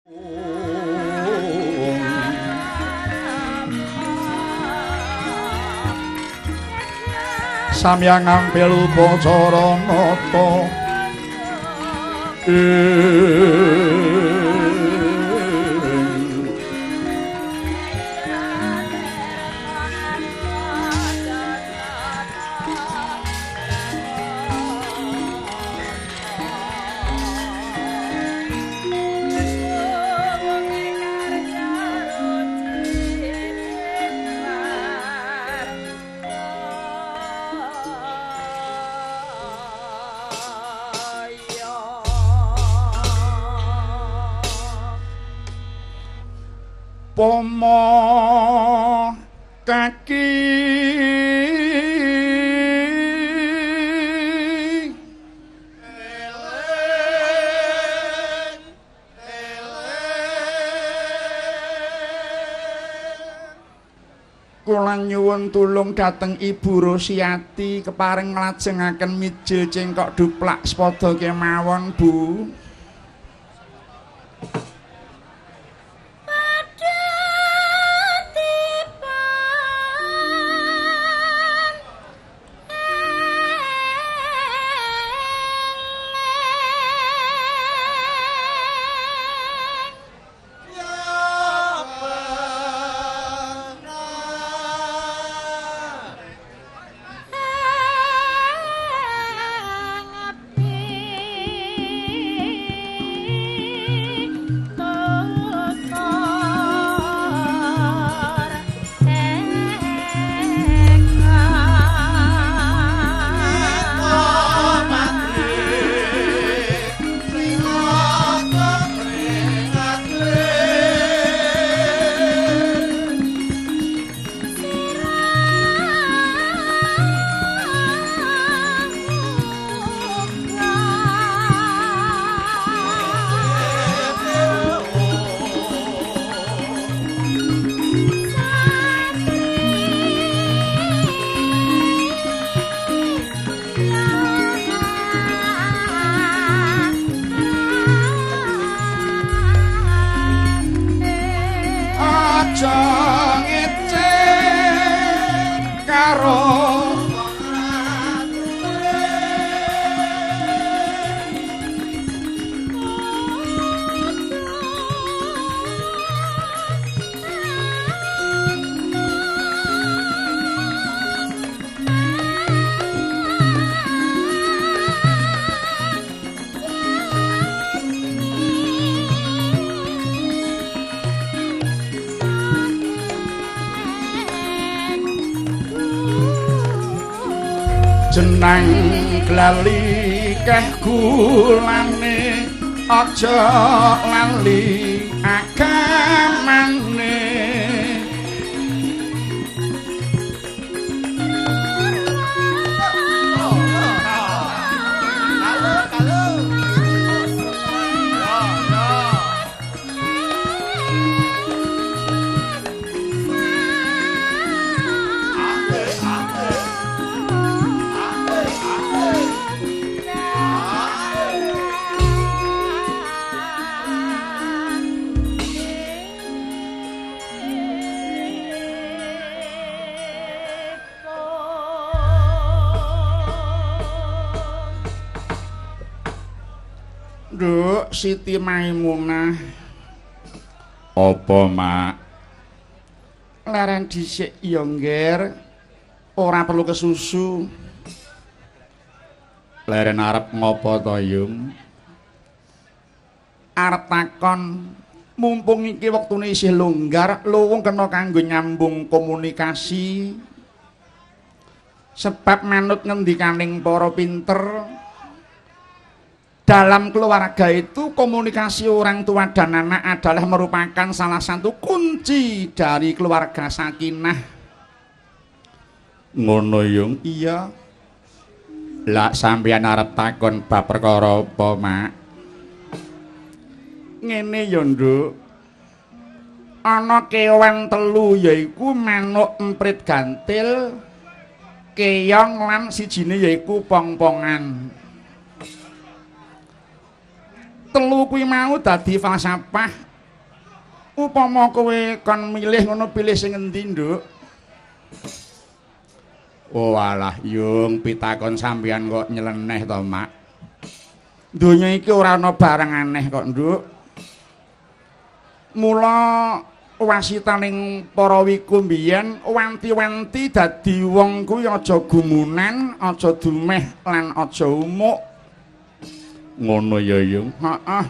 Samyang ngampil upacara nata. Pomo kaki kula nyuwun tulung dhateng Ibu Rosiati kepareng nglajengaken mijil cengkok duplak sepada kemawon, Bu. Jenang glali keh gulane aja lali agamane. Nduk Siti Maimunah. Apa, Mak? Leren dhisik ya, Ngger. Ora perlu kesusu. Leren arep ngopo to, Yung? Arep takon, mumpung iki wektune isih longgar, luwung kena kanggo nyambung komunikasi. Sebab manut ngendikaning para pinter, dalam keluarga itu komunikasi orang tua dan anak adalah merupakan salah satu kunci dari keluarga sakinah. Ngono, Yung? Iya. Lah sampeyan arep takon bab perkara apa, Mak? Ngene ya, Nduk. Ana kewan telu yaiku manuk emprit gantil, keyong lan sijine yaiku pong-pongan. Telu kuwi mau dadi falsafah Upama kowe kon milih ngono pilih sing endi, Nduk? Oh alah, Yung, pitakon sampeyan kok nyeleneh to, Mak. Donya iki ora ana barang aneh kok, Nduk. Mula wasitaning para wiku mbiyen wanti-wanti dadi wong kuwi aja gumunan, aja dumeh lan aja umuk. Ngono ya, Yung. Heeh.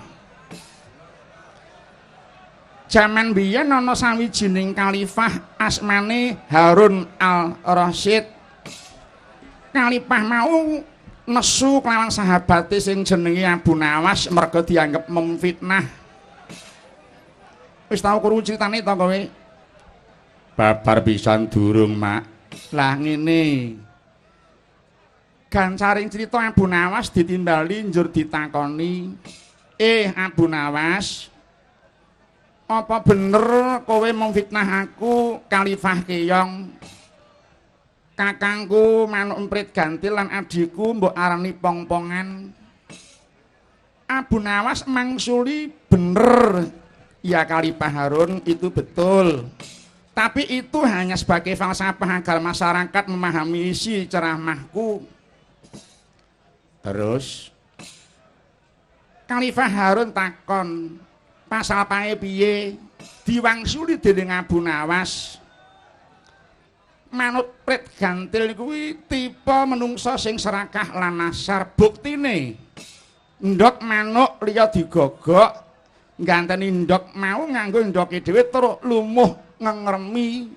Jaman biyen ana sawijining khalifah asmane Harun Al-Rasyid. Khalifah mau nesu kelawan sahabate sing jenenge Abu Nawas merga dianggep memfitnah. Wis tau krungu critane to kowe? Babar pisan durung, Mak. Lah ngene. Gancaring crita Abu Nawas ditimbali njur ditakoni, "Eh Abu Nawas, apa bener kowe memfitnah aku Khalifah Keyong? Kakangku manuk emprit gantil lan adhiku mbok arani pong-pongan." Abu Nawas mangsuli, "Bener. Ya Khalifah Harun, itu betul. Tapi itu hanya sebagai falsafah agar masyarakat memahami isi ceramahku." Terus Khalifah Harun takon, "Falsafahe piye?" Diwangsuli dening Abu Nawas, manuk prit gantil kuwi tipe menungsa sing serakah lan nasar. Buktine ndok manuk liya digogok, ganteni ndok mau nganggo ndoke dhewe terus lumuh ngengremi.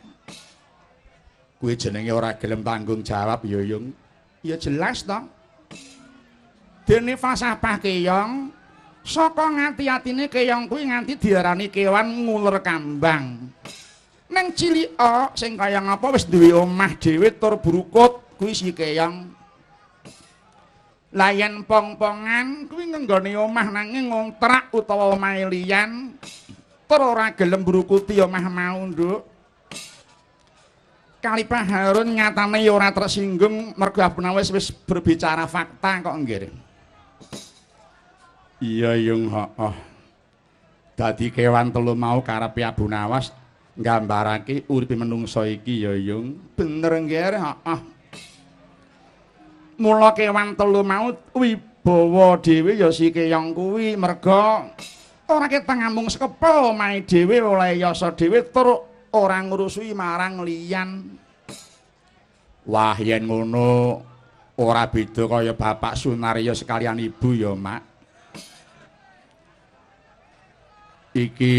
Kuwi jenenge ora gelem tanggung jawab ya, Yung. Ya jelas to. Dene falsafah keyong saka ngati-atine keyong kuwi nganti diarani kewan nguler kambang. Neng cilika sing kaya ngapa wis duwe omah dhewe tur brukut, kuwi si keyong. Lah yen pong-pongan kuwi ngenggone omah nanging ngontrak utawa omahe liyan tur ora gelem brukuti omah mau, Nduk. Khalifah Harun nyatane ya ora tersinggung mergo Abu Nawas wis berbicara fakta kok nggih. Iya, Yung, heeh. Dadi kewan telu mau karepe Abu Nawas nggambarake uripe menungsa iki ya, Yung. Bener nggih, heeh. Mula kewan telu mau wibawa dhewe ya si keyong kuwi merga ora ketang amung sekepel omahe dhewe oleh yasa dhewe tur ora ngurusi marang liyan. Wah, yen ngono ora beda kaya Bapak Sunarya sekalian Ibu ya, Mak. Iki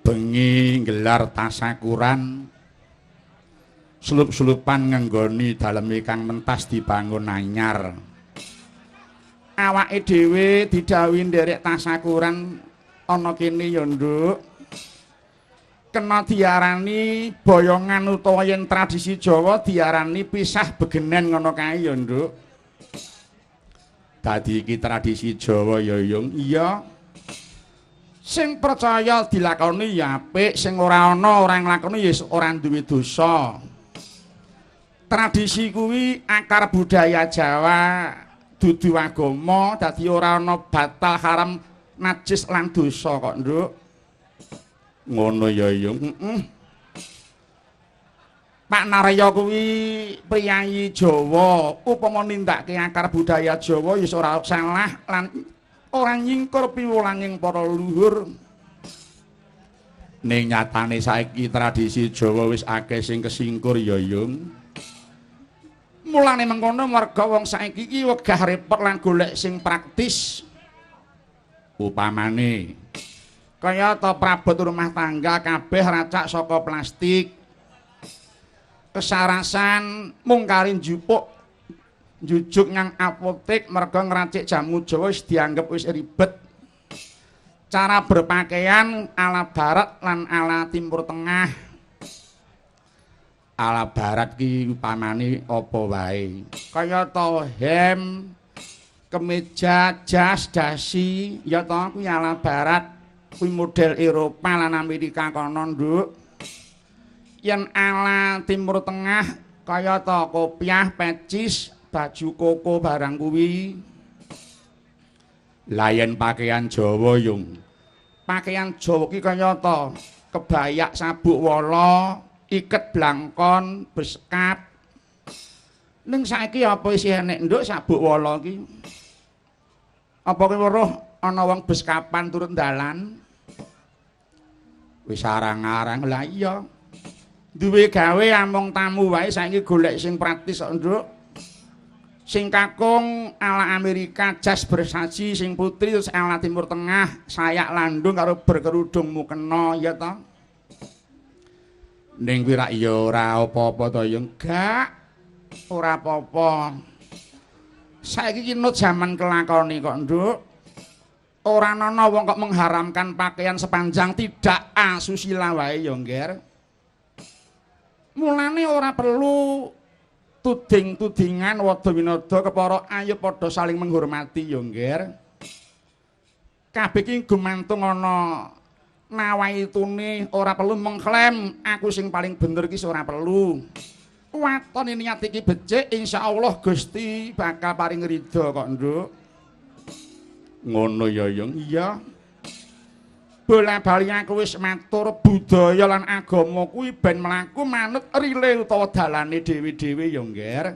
bengi nggelar tasakuran, slup-slupan ngenggoni daleme kang mentas dibangun anyar. Awake dhewe didhawuhi nderek tasakuran ana kene ya, Nduk. Kena diarani boyongan utawa yen tradisi Jawa diarani pisah begenen ngono kae ya, Nduk. Dadi iki tradisi Jawa ya, Yung. Iya. Sing percaya dilakoni ya apik, sing ora ana ora nglakoni ya ora duwe dosa. Tradisi kuwi akar budaya Jawa, dudu agama, dadi ora ana batal, haram, najis lan dosa kok, Nduk. Ngono ya, Yung. Heeh. Pak Narya kuwi priyayi Jawa, upama nindakake akar budaya Jawa ya ora salah lan ora nyingkur piwulanging para leluhur. Ning nyatane saiki tradisi Jawa wis akeh sing kesingkur ya, Yung. Mulane mengkono merga wong saiki iki wegah repot lan golek sing praktis. Upamane kaya ta prabot rumah tangga kabeh racak saka plastik. Kesarasan mung kari njupuk njujuk nang apotek merga ngracik jamu Jawa wis dianggep wis ribet. Cara berpakaian ala barat lan ala timur tengah. Ala barat ki upamane apa wae? Kaya ta hem, kemeja, jas, dasi, ya ta kuwi ala barat, kuwi model Eropa lan Amerika kono, Nduk. Yen ala timur tengah kaya ta kopiah, pecis, baju koko barang kuwi. Lah yen pakaian Jawa, Yung, Pakaian Jawa ki kaya ta kebayak sabuk wala, iket blangkon, beskap. Ning saiki apa isih enek, Nduk, sabuk wala ki? Apa kowe weruh ana wong beskapan turut dalan? Wis arang-arang. Lah iya. Duwe gawe among tamu wae saiki golek sing praktis kok, Nduk. Sing kakung ala Amerika jas bersaji, sing putri terus ala Timur Tengah, sayak landung karo berkerudung mukena, ya ta? Ning kuwi rak ya ora apa-apa to, ya enggak. Ora apa-apa. Saiki ki nut jaman kelakoni kok, Nduk. Ora ana wong kok mengharamkan pakaian sepanjang tidak asusila wae ya, Ngger. Mulane ora perlu tuding-tudingan wada winada kepara, ayo padha saling menghormati ya, Ngger. Kabeh ki gumantung ana nawaitune, ora perlu mengklaim aku sing paling bener ki ora perlu. Waton niat iki becik, insyaallah Gusti bakal paring ridho kok, Nduk. Ngono ya, Yung. Iya. Bola-bali aku wis matur, budaya lan agama kuwi ben mlaku manut rile utawa dalane dhewe-dhewe ya, Ngger.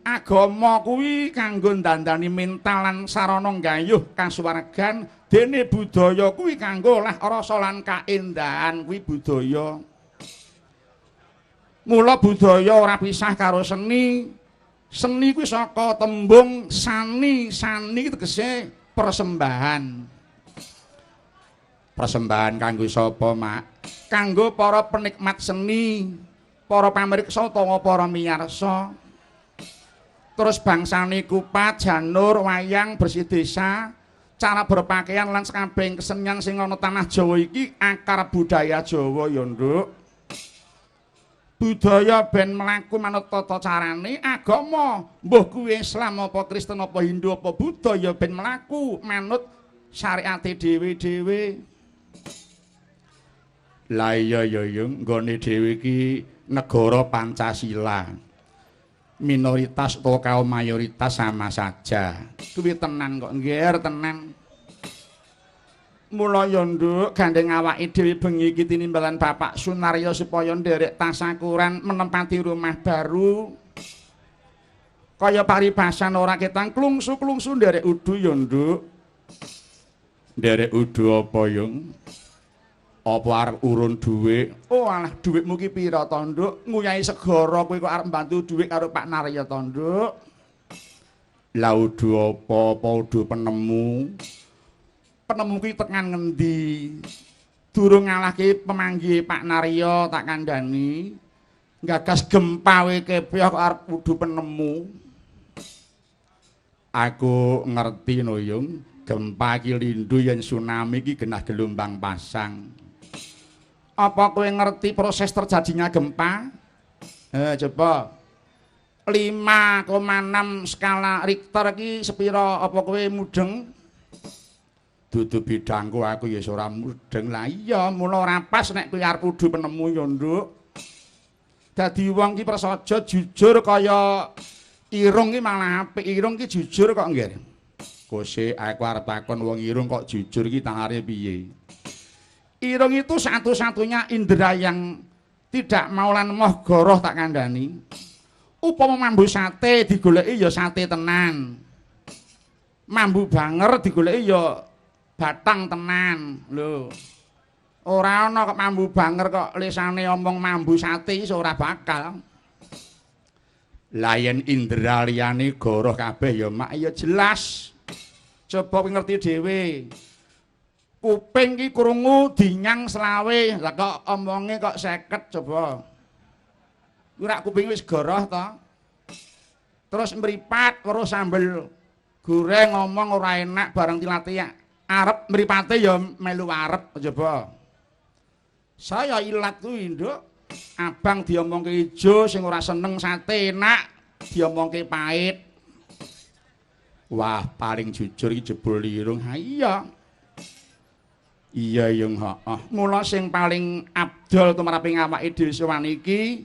Agama kuwi kanggo ndandani mental lan sarana nggayuh kasuwargan, dene budaya kuwi kanggo olah rasa lan kaendahan, kuwi budaya. Mula budaya ora pisah karo seni. Seni kuwi saka tembung sani, sani tegese persembahan. Persembahan kanggo sapa, Mak? Kanggo para penikmat seni, para pamirsa utawa para miyarsa. Terus bangsane kupat, janur, wayang, bersih desa, cara berpakaian lan sakabehing kesenian sing ana tanah Jawa iki akar budaya Jawa ya, Nduk. Budaya ben mlaku manut tata carane agama, mbuh kuwi Islam apa Kristen apa Hindu apa Buddha ya ben mlaku manut syariate dhewe-dhewe. Lah iya ya, Yung, nggone dhewe iki negara Pancasila. Minoritas atau kaum mayoritas sama saja. Kuwi tenan kok, Ngger, tenan. Mula ya, Nduk, gandeng awake dhewe bengi iki tinimbalan Bapak Sunarya supaya nderek tasakuran menempati rumah baru. Kaya paribasan ora ketang klungsu-klungsu nderek udu ya, Nduk. Nderek udu apa, Yung? Apa arep urun dhuwit? Oh alah, dhuwitmu ki pira to, Nduk? Nguyahi segara kowe kok arep mbantu dhuwit karo Pak Narya to, Nduk? Lah udu apa? Apa udu penemu? Penemu ki tekan ngendi? Durung ngalahke pemanggihe Pak Narya tak kandhani. Gagas gempa wae kepyah kok arep udu penemu. Aku ngerti no, Yung. Gempa ki lindu, yen tsunami ki genah gelombang pasang. Apa kowe ngerti proses terjadinya gempa? Coba. 5,6 skala Richter ki sepira, apa kowe mudeng? Dudu bidangku, aku ya ora mudeng. Lah iya, mula ora pas nek kowe arep udu penemu ya, Nduk. Dadi wong ki prasaja jujur kaya irung ki malah apik. Irung ki jujur kok, Nggih. Kose aku arep takon, wong irung kok jujur ki tangare piye? Irung itu satu-satunya indera yang tidak mau lan moh goroh tak kandhani. Upama mambu sate digoleki ya sate tenan. Mambu banger digoleki ya batang tenan. Lho. Ora ana kok mambu banger kok lisane omong mambu sate iso, ora bakal. Lah yen indera liyane goroh kabeh ya, Mak, ya jelas. Coba kowe ngerti dhewe. Kuping ki krungu dinyang 25, lah kok omonge kok 50 coba. Kuwi rak kuping wis goroh to. Terus mripat weruh sambel goreng ngomong ora enak bareng dilatih arep mripate ya melu arep coba. Saya ilat kuwi, Nduk. Abang diomongke ijo, sing ora seneng sate enak diomongke pahit. Wah, paling jujur iki jebul irung. Ha iya. Iya, Yung, heeh. Mula sing paling abdol tumraping awake dhewe sowan iki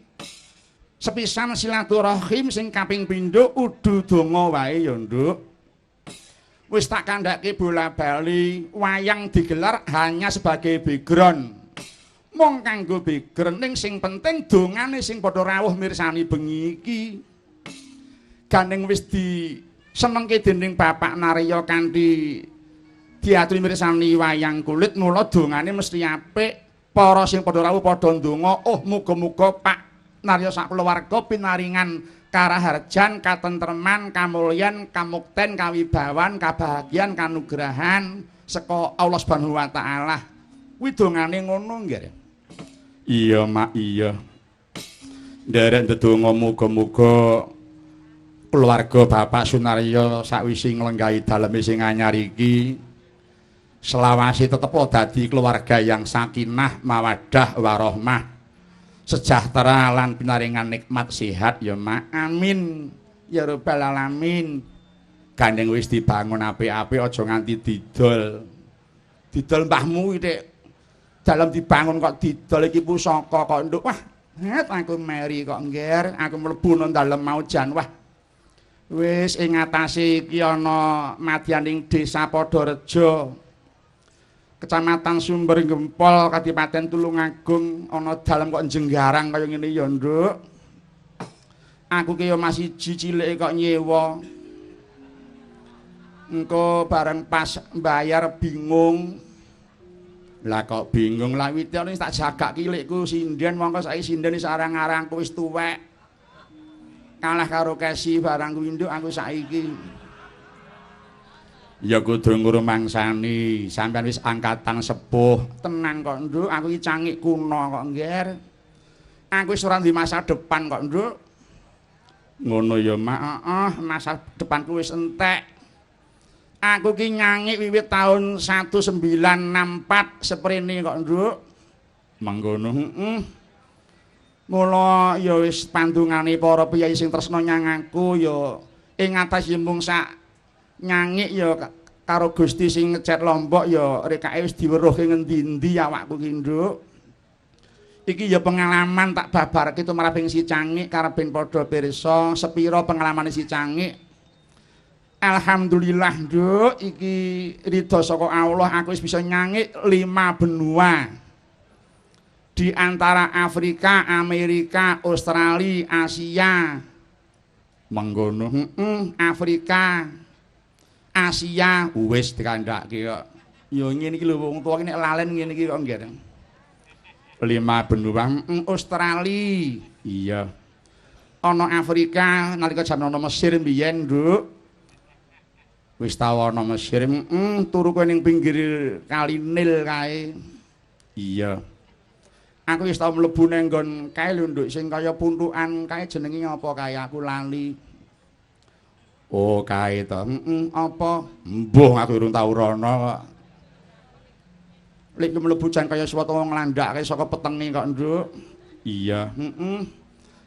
sepisan silaturahim, sing kaping pindho udu donga wae ya, Nduk. Wis tak kandhake bola-bali, wayang digelar hanya sebagai background. Mung kanggo background, ning sing penting dongane sing padha rawuh mirsani bengi iki. Gandeng wis disenengke dening Bapak Narya kanthi diaturi mirsani wayang kulit, mula dongane mesti apik. Para sing padha rawuh padha ndonga, oh muga-muga Pak Narya sak keluarga pinaringan karaharjan, katentreman, kamulyan, kamukten, kawibawan, kabahagian, kanugrahan saka Allah Subhanahu wa taala. Kuwi dongane ngono nggih. Iya, Mak, iya. Nderek ndedonga muga-muga keluarga Bapak Sunarya sakwise nglenggahi daleme sing anyar iki selawase tetep dadi keluarga yang sakinah, mawaddah, warahmah, sejahtera lan pinaringan nikmat sehat ya, Mak. Amin ya rabbal alamin. Gandeng wis dibangun apik-apik aja nganti didol. Didol mbahmu iki, Dik. Dalem dibangun kok didol, iki pusaka kok, Nduk. Wah, het aku meri kok, Ngger. Aku mlebu nang dalem mau jan wah. Wis ing atase iki ana madyaning Desa Padhareja, Kecamatan Sumber Gempol, Kadipaten Tulungagung, ana dalem kok jenggarang kaya ngene ya, Nduk. Aku ki ya masih siji cilike kok nyewa. Engko bareng pas mbayar bingung. Lah kok bingung? Lah wite tak jagak kilikku sinden, mongko saiki sinden wis arang-arang, wis tuwek. Kalah karo Kesi barang kuwi, Nduk, aku saiki. Ya kudu ngrumangsani, sampean wis angkatan sepuh. Tenang kok, Nduk, aku iki cangik kuno kok, Ngger. Aku wis ora di masa depan kok, Nduk. Ngono ya, Mak. Heeh, masa depanku wis entek. Aku ki nyangik wiwit tahun 1964 seprene kok, Nduk. Mangkono, heeh. Mula ya wis pandungane para piyai sing tresna nyang aku ya ing atas yembung sak nyangik ya karo Gusti sing ngecet Lombok ya rekake wis diweruhke ngendi-endi awakku ki, Nduk. Iki ya pengalaman tak babarke tumraping si Cangik karep ben padha pirsa sepira pengalamane si Cangik. Alhamdulillah, Nduk, iki ridho saka Allah aku wis bisa nyangik 5 benua. Di antara Afrika, Amerika, Australia, Asia. Mengkono, heeh, Afrika, Asia wis dikandhake kok. Ya ngene iki lho wong tuwa iki nek lalen ngene iki kok, nggih. 5 benua, Australia. Iya. Ana Afrika nalika jaman ana Mesir mbiyen, Nduk. Wis tau ana Mesir, turu kowe ning pinggir kali Nil kae. Iya. Aku wis tau mlebu ning nggon kae lho, Nduk, sing kaya puntukan kae jenenge apa kae aku lali. Oh, kae to. Heeh, apa? Mbuh, aku urung tau rono kok. Lek mlebu jan kaya swata wong nglandhake saka petenge kok, Nduk. Iya, heeh.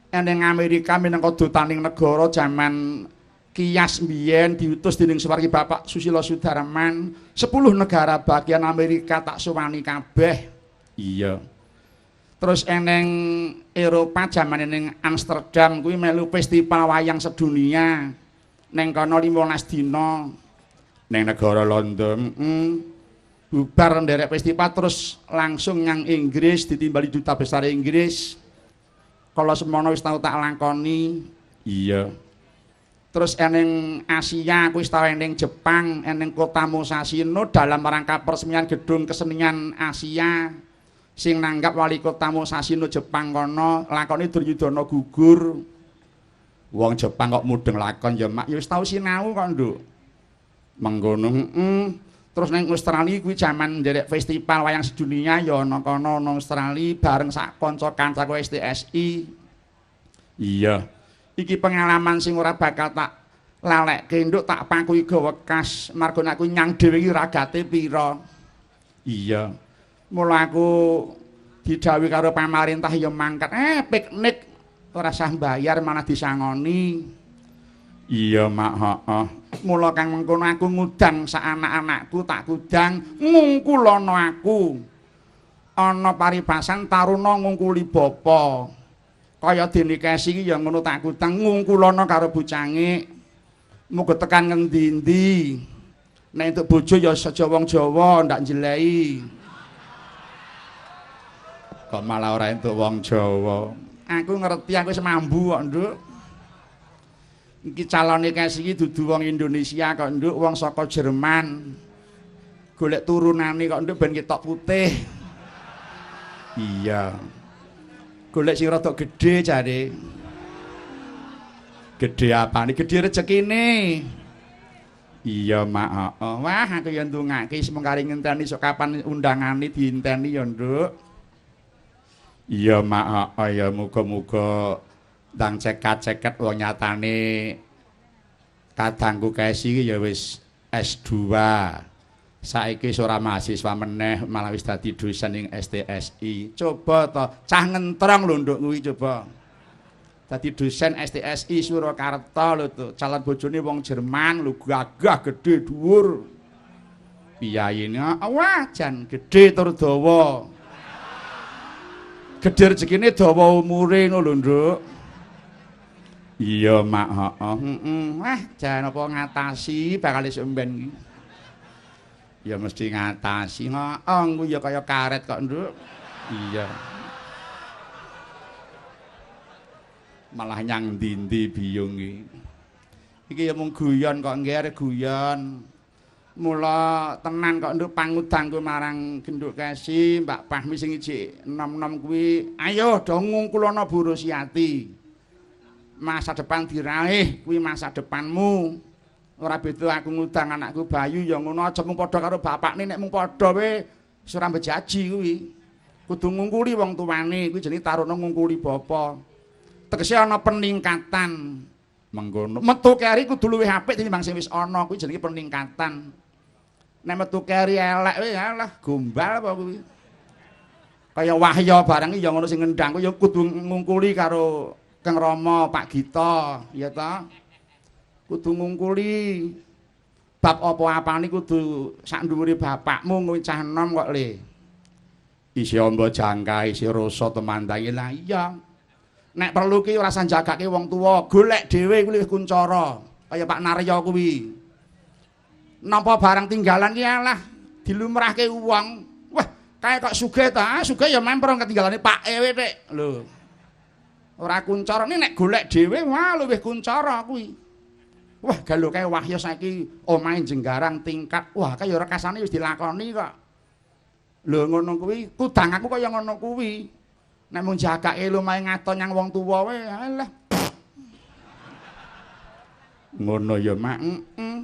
Eneng Amerika minangka dutaning negara jaman Kias mbiyen diutus dening Suwargi Bapak Susilo Sudarman, 10 negara bagian Amerika tak sowani kabeh. Iya. Terus eneng Eropa jamane ning Amsterdam kuwi melu festival wayang sedunia. Neng kono 15 dina. Neng negara London, Bubar nderek festival terus langsung nyang Inggris ditimbali duta besar Inggris. Kala semono wis tau tak lakoni. Iya. Terus eneng Asia, aku wis tau eneng Jepang, eneng kota Musashino dalam rangka peresmian gedung kesenian Asia sing nanggap wali kota Musashino Jepang kono, lakone Duryudana gugur. Wong Jepang kok mudeng lakon ya, Mak? Ya wis tau sinau kok, Nduk. Mengkono, heeh. Terus neng Australia kuwi jaman nderek festival wayang sedunia ya ana kono ana Australia bareng sak kanca-kancaku STSI. Iya. Iki pengalaman sing ora bakal tak lalekke, Nduk, tak pakuhi gawa wekas marga nek aku nyang dhewe iki ragate pira. Iya. Mula aku didhawuhi karo pamarentah ya mangkat, piknik ora usah bayar malah disangoni. Iya, Mak, heeh. Mula kang mengkono aku ngudang sak anak-anakku, tak kudang ngungkulana aku. Ana paribasan taruna ngungkuli bapa. Kaya dene Kesi iki ya ngono, tak kudang ngungkulana karo bocange. Muga tekan ngendi-endi. Nek entuk bojo ya aja wong Jawa ndak njelehi. Kok malah ora entuk wong Jawa. Aku ngerti aku wis mambu kok, Nduk. Iki calone Kesi iki dudu wong Indonesia kok, Nduk, wong saka Jerman. Golek turunane kok, Nduk, ben ketok putih. Iya. Golek sing rada gedhe jare. Gedhe apane? Gedhe rezekine. Iya, Mak. Heeh. Wah, aku ya ndongake mung kari ngenteni sok kapan undangane diinteni ya, Nduk. Iya, Mak. Heeh, ya muga-muga ndang cekat-ceket wong nyatane kadangku Kesi iki ya wis S2. Saiki wis ora mahasiswa meneh, malah wis dadi dosen ing STSI. Coba to, cah ngentrong lho, Nduk, kuwi coba. Dadi dosen STSI Surakarta lho to, calon bojone wong Jerman lho, gagah gedhe dhuwur. Piyayine, wah jan gedhe tur dawa. Gedhe rezekine dawa umure ngono lho, Nduk. Iya, Mak, heeh. Heeh. Wah, jan apa ngatasi bakal esuk mben iki. Ya mesti ngatasi. Heeh, kuwi ya kaya karet kok, Nduk. Iya. Malah nyang ndi-ndi biyung iki. Iki ya mung guyon kok, nggih, guyon. Mula tenan kok, Nduk, pangudangku marang Genduk Kesi, Mbak Fahmi sing ijik enom-enom kuwi, ayo do ngungkulana Bu Rosiati. Masa depan diraih, kuwi masa depanmu. Ora beda aku ngundang anakku Bayu ya ngono, aja mung padha karo bapakne, nek mung padha wae wis ora mbejaji kuwi. Kudu ngungkuli wong tuwane, kuwi jenenge taruna ngungkuli bapa. Tegese ana peningkatan. Mengkono. Metu keri kudu luwih apik tinimbang sing wis ana, kuwi jenenge peningkatan. Nek metu keri elek wae alah gombal apa kuwi. Kaya Wahya barang iki ya ngono sing ngendhang kuwi ya kudu ngungkuli karo Kang Rama, Pak Gita, ya ta? Kudu ngungkuli. Bab apa-apane kudu sak dhuwure bapakmu kuwi cah enom kok, Le. Isih amba jangka, isih rasa temandange. Lah iya. Nek perlu ki ora usah njagake wong tuwa, golek dhewe kuwi luwih kuncara. Kaya Pak Narya kuwi. Napa barang tinggalan ki alah dilumrahke wong. Wah, kae kok sugih ta? Sugih ya memper ketinggalane Pak ewe thik. Lho. Ora kuncara nek golek dhewe wah luwih kuncara kuwi. Wah, galo kae Wahya saiki omahe jenggarang tingkat. Wah, kae ya rekasane wis dilakoni kok. Lho ngono kuwi, kudang aku kaya ngono kuwi. Nek mung jagake lumahe ngaton nyang wong tuwa wae, alah. Ngono ya, Mak. Heeh.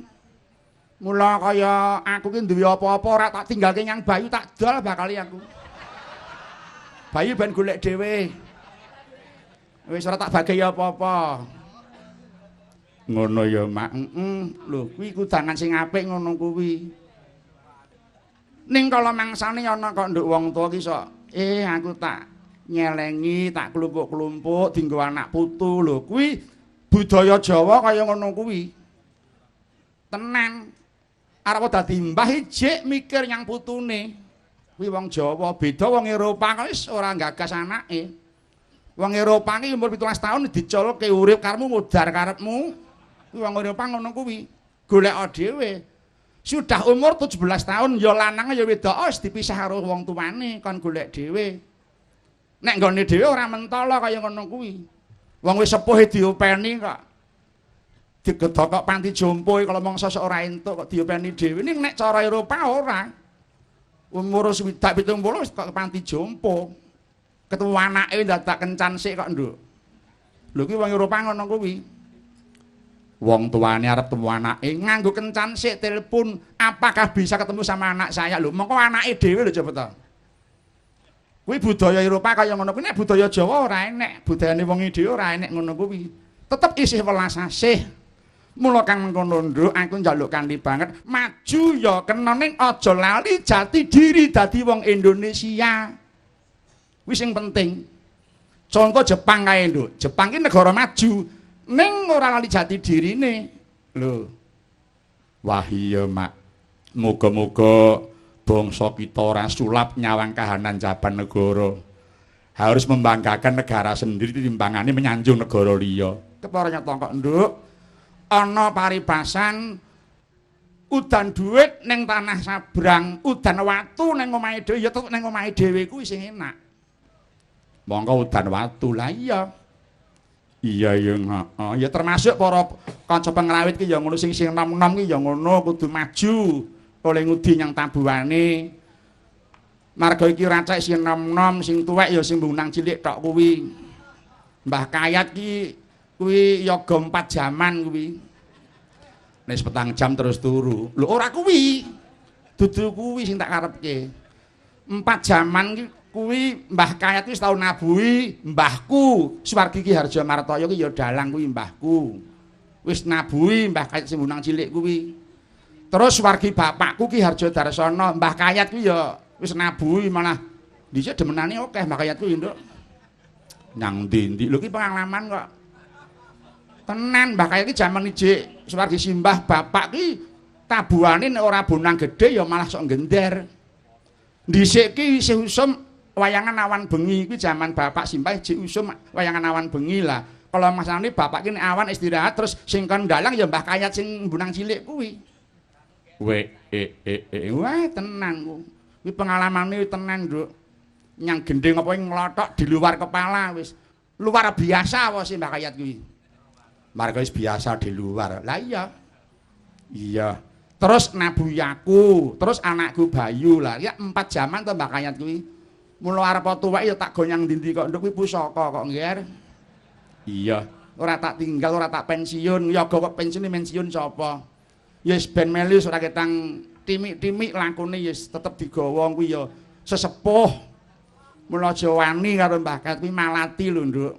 Mula kaya aku ki duwe apa-apa ora tak tinggalke nyang Bayu, tak dol bakal aku. Bayu ben golek dhewe. Wis ora tak bagi apa-apa. Ngono ya, Mak. Heeh. Lho, kuwi kudangan sing apik ngono kuwi. Ning kala mangsane ana kok nduk wong tuwa ki sok, aku tak nyelengi, tak klumpuk-klumpuk dienggo anak putu. Lho, kuwi budaya Jawa kaya ngono kuwi. Tenang. Arep dadi mbah ijik mikir nyang putune. Kuwi wong Jawa, beda wong Eropa kok wis ora gagas anake. Wong Eropa ki umur 17 tahun diculke urip karepmu modar karepmu. Kuwi wong Eropa ngono kuwi. Golek dhewe. Sudah umur 17 tahun ya lanang ya wedok wis dipisah karo wong tuane kon golek dhewe. Nek nggone dhewe ora mentala kaya ngono kuwi. Wong wis sepuh diopeni kok. Digedhok kok panti jompo kalau mangsa sok ora entuk kok diopeni dhewe. Ning nek cara Eropa ora. Umur 70 wis kok panti jompo. Ketemu anake dadak kencan sik kok, Nduk. Lho kuwi wong Eropa ngono kuwi. Wong tuane arep temu anake nganggo kencan sik telepon, apakah bisa ketemu sama anak saya? Lho, mongko anake dhewe lho coba to. Kuwi budaya Eropa kaya ngono kuwi, nek budaya Jawa ora enek, budayane wong dhewe ora enek ngono kuwi. Tetep isih welas asih. Mula kang mengkono, Nduk, aku njaluk kanthi banget, maju ya kena ning aja lali jati diri dadi wong Indonesia. Kuwi sing penting. Contoh Jepang kae, Nduk. Jepang ki negara maju, ning ora lali jati dirine. Lho. Wah iya, Mak. Muga-muga bangsa kita ora sulap nyawang kahanan jaban negara. Harus membanggakan negara sendiri timbangane menyanjung negara liya. Kepara nyata kok, Nduk. Ana paribasan Udan dhuwit ning tanah sabrang, udan watu ning omahe dhewe ya tetep ning omahe dhewe kuwi sing enak. Monggo udan watu. Lah iya. Iya ya heeh. Ya termasuk para kanca pengrawit ki ya ngono, sing sing nom-nom ki ya ngono, kudu maju oleh ngudi nyang tabuhane. Marga iki ora cek sing nom-nom, sing tuwek ya sing mbunang cilik tok kuwi. Mbah Kayat ki kuwi yoga 4 jaman kuwi. Nek petang jam terus turu. Lho ora kuwi. Dudu kuwi sing tak karepke. 4 jaman ki kuwi Mbah Kayat wis tau nabuhi mbahku Suwargi Ki Harjo Martoyo ki ya dalang kuwi mbahku. Wis nabuhi Mbah Kayat sing mbunang cilik kuwi. Terus wargi bapakku Ki Harjo Darsono, Mbah Kayat kuwi ya wis nabuhi, malah dhisik demenane akeh Mbah Kayat kuwi, Nduk. Nang ndi-ndi. Lho ki pengalaman kok. Tenan Mbah Kayat ki jaman ijik suwargi simbah bapak ki tabuhane nek ora bonang gedhe ya malah sok gender. Dhisik ki isih usum wayangan awan bengi kuwi, jaman bapak simbah ijik usum wayangan awan bengi lah. Kalau masane bapak ki nek awan istirahat terus sing kon dalang ya Mbah Kayat sing mbunang cilik kuwi. We e e e wah tenan ku. Kuwi pengalamane tenan, Nduk. Nyang gendheng apa nglothok di luar kepala wis. Luar biasa apa sih Mbah Kayat kuwi. Marga wis biasa di luar. Lah iya. Iya. Terus nabuyaku, terus anakku Bayu lah. Ya 4 jaman to Mbah Kayat kuwi. Mula arep tuwek ya tak gonyang ndi-ndi kok, Nduk, kuwi pusaka kok, Ngger. Iya, ora tak tinggal, ora tak pensiun. Ya kok pensiun pensiun sapa? Ya wis ben melu ora ketang timik-timik lakune ya tetep digawa kuwi ya sesepuh. Mula aja wani karo Mbah Kayat kuwi malati lho, Nduk.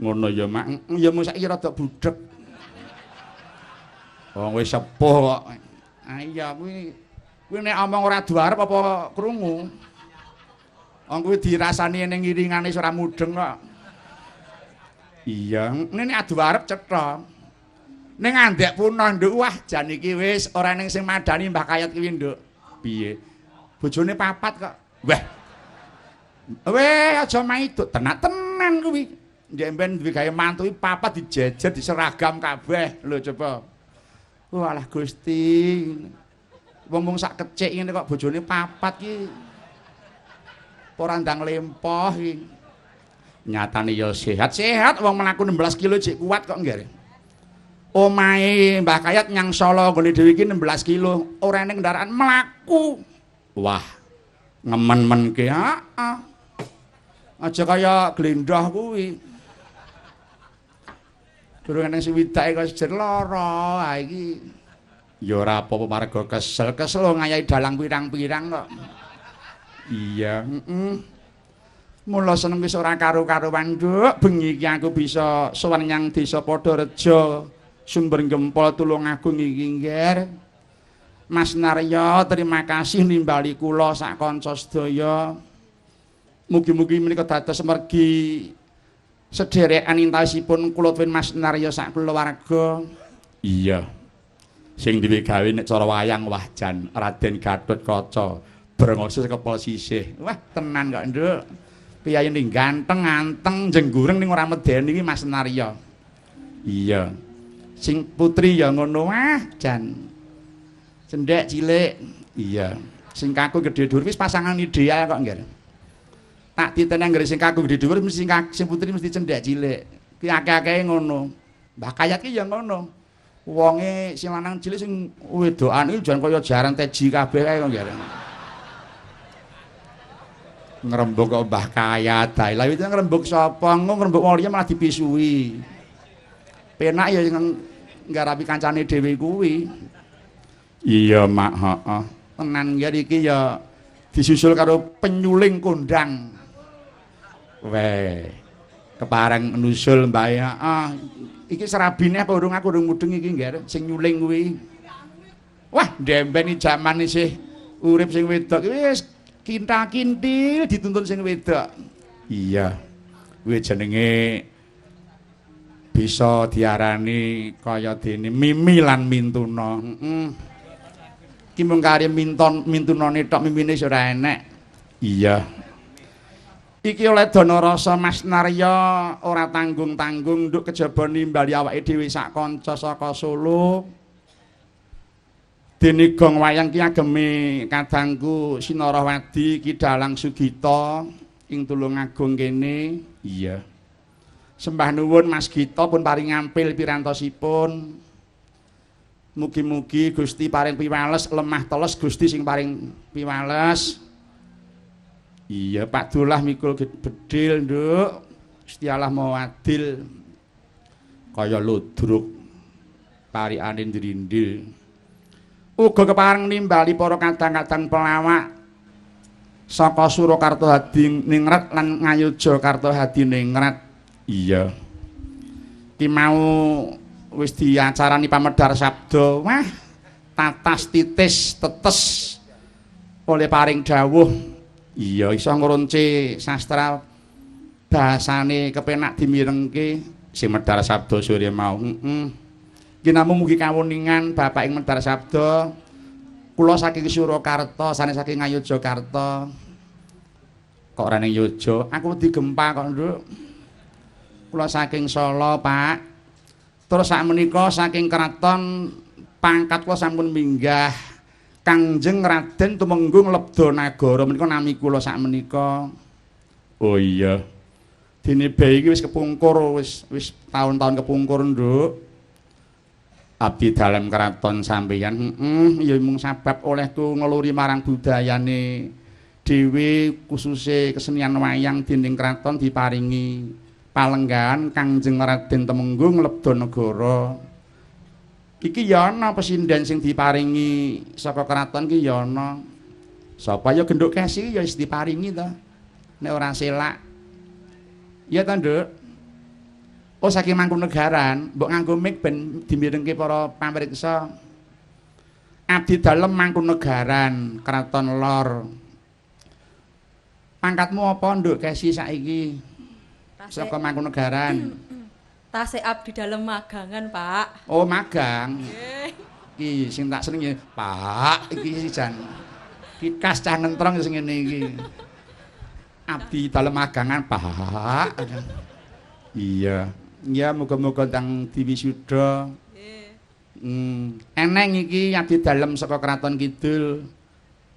Ngono ya, Mak. Ya mung saiki rada budhek. Wong wis sepuh kok. Ah iya kuwi kuwi nek omong ora duarep apa krungu. Wong kuwi dirasani ning iringane ora mudeng kok. Iya, nek adu arep cetha. Ning andek punah, Nduk, wah jan iki wis ora ning sing madani Mbah Kayat kuwi, Nduk. Piye? Bojone papat kok. Wah. Weh, aja maiduk tenan-tenan kuwi. Ndek mben duwe gawe mantu iki papat dijejer diseragam kabeh. Lho coba. Walah Gusti. Wong-wong sak kecik ngene kok bojone papat ki. Ora ndang lempoh iki. Nyatane ya sehat-sehat wong mlaku 16 kilo jek kuat kok, nggih. Omahe Mbah Kayat nyang Solo nggone dhewe iki 16 kilo, ora ning kendaraan mlaku. Wah, ngemen-menke heeh. Aja kaya glendoh kuwi. Durung eneng sing widake kok jer lara. Ha iki ya ora apa-apa marga kesel-kesel ngayahi dalang pirang-pirang kok. Iya, heeh. Mula seneng wis ora karo-karuan, Nduk. Bengi iki aku bisa sowan nyang Desa Padhareja, Sumber Gempol, Tulungagung iki, Ngger. Mas Naryo, terima kasih nimbali kula sak kanca sedaya. Mugi-mugi menika dados mergi sederekan intasipun kula tuwin Mas Naryo sak keluarga. Iya. Sing duwe gawe nek cara wayang wah jan Raden Gatotkaca brengose kepol sisih. Wah, tenan kok, Nduk. Piyayi ning ganteng anteng jenggureng ning ora medeni iki Mas Naryo. Iya. Sing putri ya ngono, wah jan. Cendhek cilik. Iya. Sing kakung gedhe dhuwur wis pasangan ideal kok, Nggih. Tak titeni anggere sing kakung gedhe dhuwur mesti sing putri mesti cendhek cilik. Ki akeh-akehe ngono. Mbah Kayat ki ya ngono. Wonge sing lanang cilik sing wedokan iki jan kaya jaran teji kabeh kae kok, Nggih. Ngrembug kok Mbah Kayat. Lha itu ngrembug sapa? Engko ngrembug wong liya malah dipisui. Penak ya nggarapi kancane dhewe kuwi. Iya, Mak, heeh. Tenan ya iki ya disusul karo penyuling kondang. Weh. Kepareng nusul Mbah, heeh. Iki serabine apa urung, aku urung mudeng iki, Ngger, sing nyuling kuwi. Wah, ndemben iki jaman isih urip sing wedok wis kinta-kintil dituntun sing wedok. Iya. Kuwi jenenge bisa diarani kaya dene Mimi lan Mintuna. Heeh. Ki mung kari minton mintunane tok, mimine wis ora enek. Iya. Iki oleh dana rasa Mas Naryo ora tanggung-tanggung, Nduk, kejaba nimbali awake dhewe sak kanca saka Solo. Dene gong wayang ki ageme kadangku Sinarawadi Ki Dalang Sugita ing Tulungagung kene. Iya. Sembah nuwun Mas Gita pun paring ngampil pirantosipun. Mugi-mugi Gusti paring piwales, lemah teles Gusti sing paring piwales. Iya, Pak Dullah mikul bedil, Nduk. Gusti Allah mau adil. Kaya ludruk parikane ndrindil. Uga kepareng nimbali para kadang-kadang pelawak saka Surakarta Hadiningrat lan Ngayogyakarta Hadiningrat. Iya. Ki mau wis diacarani pamedhar sabda. Wah, tatas titis tetes oleh paring dawuh. Iya, iso ngronce sastra bahasane kepenak dimirengke sing medhar sabda sore mau. Heeh. Nggih namung mugi kawuningan bapak ing medhar sabda. Kula saking Surakarta, sanes saking Ngayogyakarta. Kok ora ning Yogya? Aku wedi gempa kok, Nduk. Kula saking Solo, Pak. Terus sakmenika saking kraton pangkat kula sampun minggah. Kangjeng Raden Tumenggung Lebdanagara menika nami kula sakmenika. Oh iya. Dene bae iki wis kepungkur, wis taun-taun kepungkur, Nduk. Abdi dalem kraton sampeyan, heeh, ya mung sabab olehku ngeluri marang budayane dhewe khususe kesenian wayang dening kraton diparingi palenggahan Kangjeng Raden Tumenggung Lebdanagara. Iki ya ana pesinden sing diparingi saka kraton ki ya ana. Sapa ya genduk kesi ya wis diparingi to. Nek ora selak. Iya ta, Nduk? Oh, saking Mangkunegaran, mbok nganggo mic ben dimirengke para pamirsa. Abdi dalem Mangkunegaran, Kraton Lor. Pangkatmu apa, Nduk Kesi saiki? Saka Mangkunegaran. Tasik abdi dalem magangan, Pak. Oh, magang. Iki sing tak seneng ya, Pak, iki jan. Iki khas cah ngentrong sing ngene iki. Abdi dalem magangan, Pak. Iya. Ya muga-muga ndang diwisuda. Nggih. Eneng iki abdi dalem saka Kraton Kidul.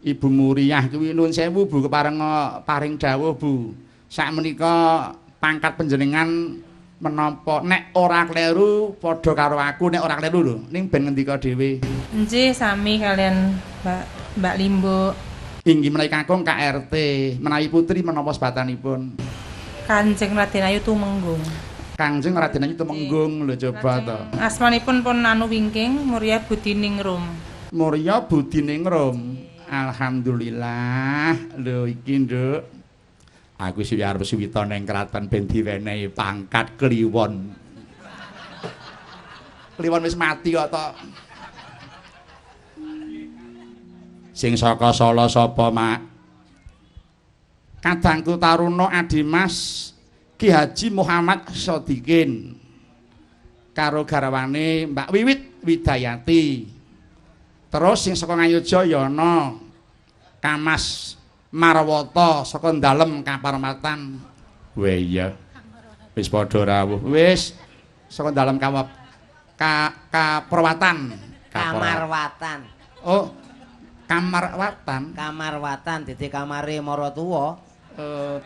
Ibu Muriyah kuwi nuwun sewu Bu keparenga paring dawuh Bu. Sakmenika pangkat panjenengan menapa nek ora kleru padha karo aku nek ora kleru lho ning ben ngendika dhewe. Nggih sami kalian Mbak Limbo. Inggih menawi kakung KRT, menawi putri menapa sebatanipun? Kanjeng Raden Ayu Tumenggung. Kanjeng Raden Ayu Tumenggung lho coba to. Asmanipun pun anu wingking Murya Budiningrum. Murya Budiningrum. Alhamdulillah. Lho iki Nduk. Aku sih arep suwita ning kraton ben diwenehi pangkat kliwon. Kliwon wis mati kok to. Sing saka Solo sapa, Mak? Kadangku Taruna Adimas Ki Haji Muhammad Sodikin karo garwane Mbak Wiwit Widayati. Terus sing saka Ngayogya ya ana Kamas Marwata saka dalem Kaparmatan. Weh iya. Wis padha rawuh. Wis saka dalem Kaparwatan. Kamarwatan. Oh, Kamarwatan. Kamarwatan dadi kamare maratuwa.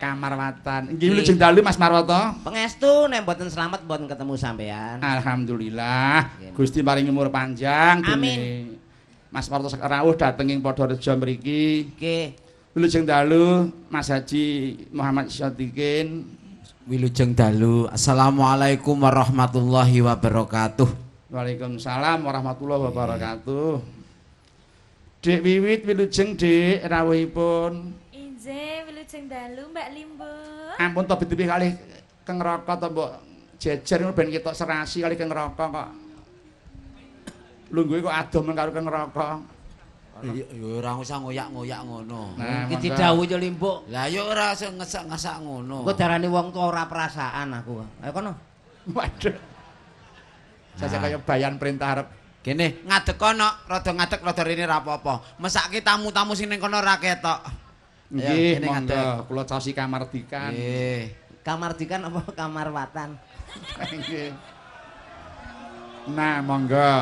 Kamarwatan. Nggih wilujeng dalu Mas Marwata. Pangestu nek mboten slamet mboten ketemu sampean. Alhamdulillah. Gusti paringi umur panjang. Amin. Mas Marwata rawuh dhateng ing Padhareja mriki. Nggih. Wilujeng dalu Mas Haji Muhammad Sodikin. Wilujeng dalu. Assalamualaikum warahmatullahi wabarakatuh. Waalaikumsalam warahmatullahi wabarakatuh. Dik Wiwit wilujeng Dik rawuhipun. Injih wilujeng dalu Mbak Limbo. Ampun to bitipi kalih Keng Raka to mbok jejer ngono ben ketok serasi kalih Keng Raka kok. Lungguhe kok adoh men karo Keng Raka. Ya ora usah ngoyak-ngoyak ngono. Iki didhawuhi yo Limbo. Lah ya ora usah ngesak-ngesak ngono. Engko darani wong tuwa ora perasaan aku. Ayo kono. Waduh. Jajak kaya bayan perintah arep. Kene ngadeg kono, rada ngadeg rada rene ra apa-apa. Mesake tamu-tamu sing ning kono ora ketok. Nggih, monggo kula caosi kamardikan. Nggih. Kamardikan apa kamarwatan? Nggih. Nah, monggo.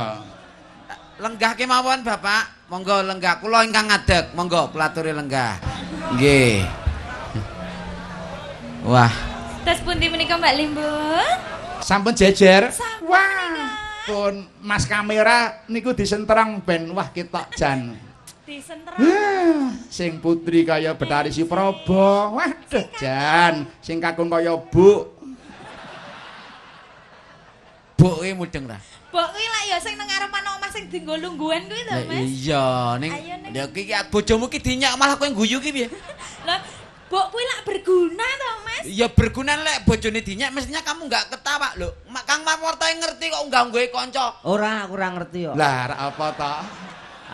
Lenggah kemawon Bapak. Monggo lenggah, kula ingkang ngadeg. Monggo kula aturi lenggah. Nggih. Wah. Tes pundi menika Mbak Limbo? Sampun jejer. Sampun. Wah, pun Mas kamera niku disentrang ben wah ketok jan. Disentrang. Sing putri kaya Betari Supraba. Waduh jan, sing kakung kaya Bu. Buk kuwi mudeng ra? Bok kuwi lak ya sing nang ngarepan omah sing dienggo lungguhan kuwi to, Mas. Iya, ning lha iki bojomu ki dinyak malah kowe guyu ki piye? Lah, bok kuwi lak berguna to, Mas? Ya berguna lek bojone dinyak mestinya kamu enggak ketawa lho. Kang Marwoto ngerti kok unggah-ungguhe kanca. Ora, aku ora ngerti kok. Lah, ora apa to?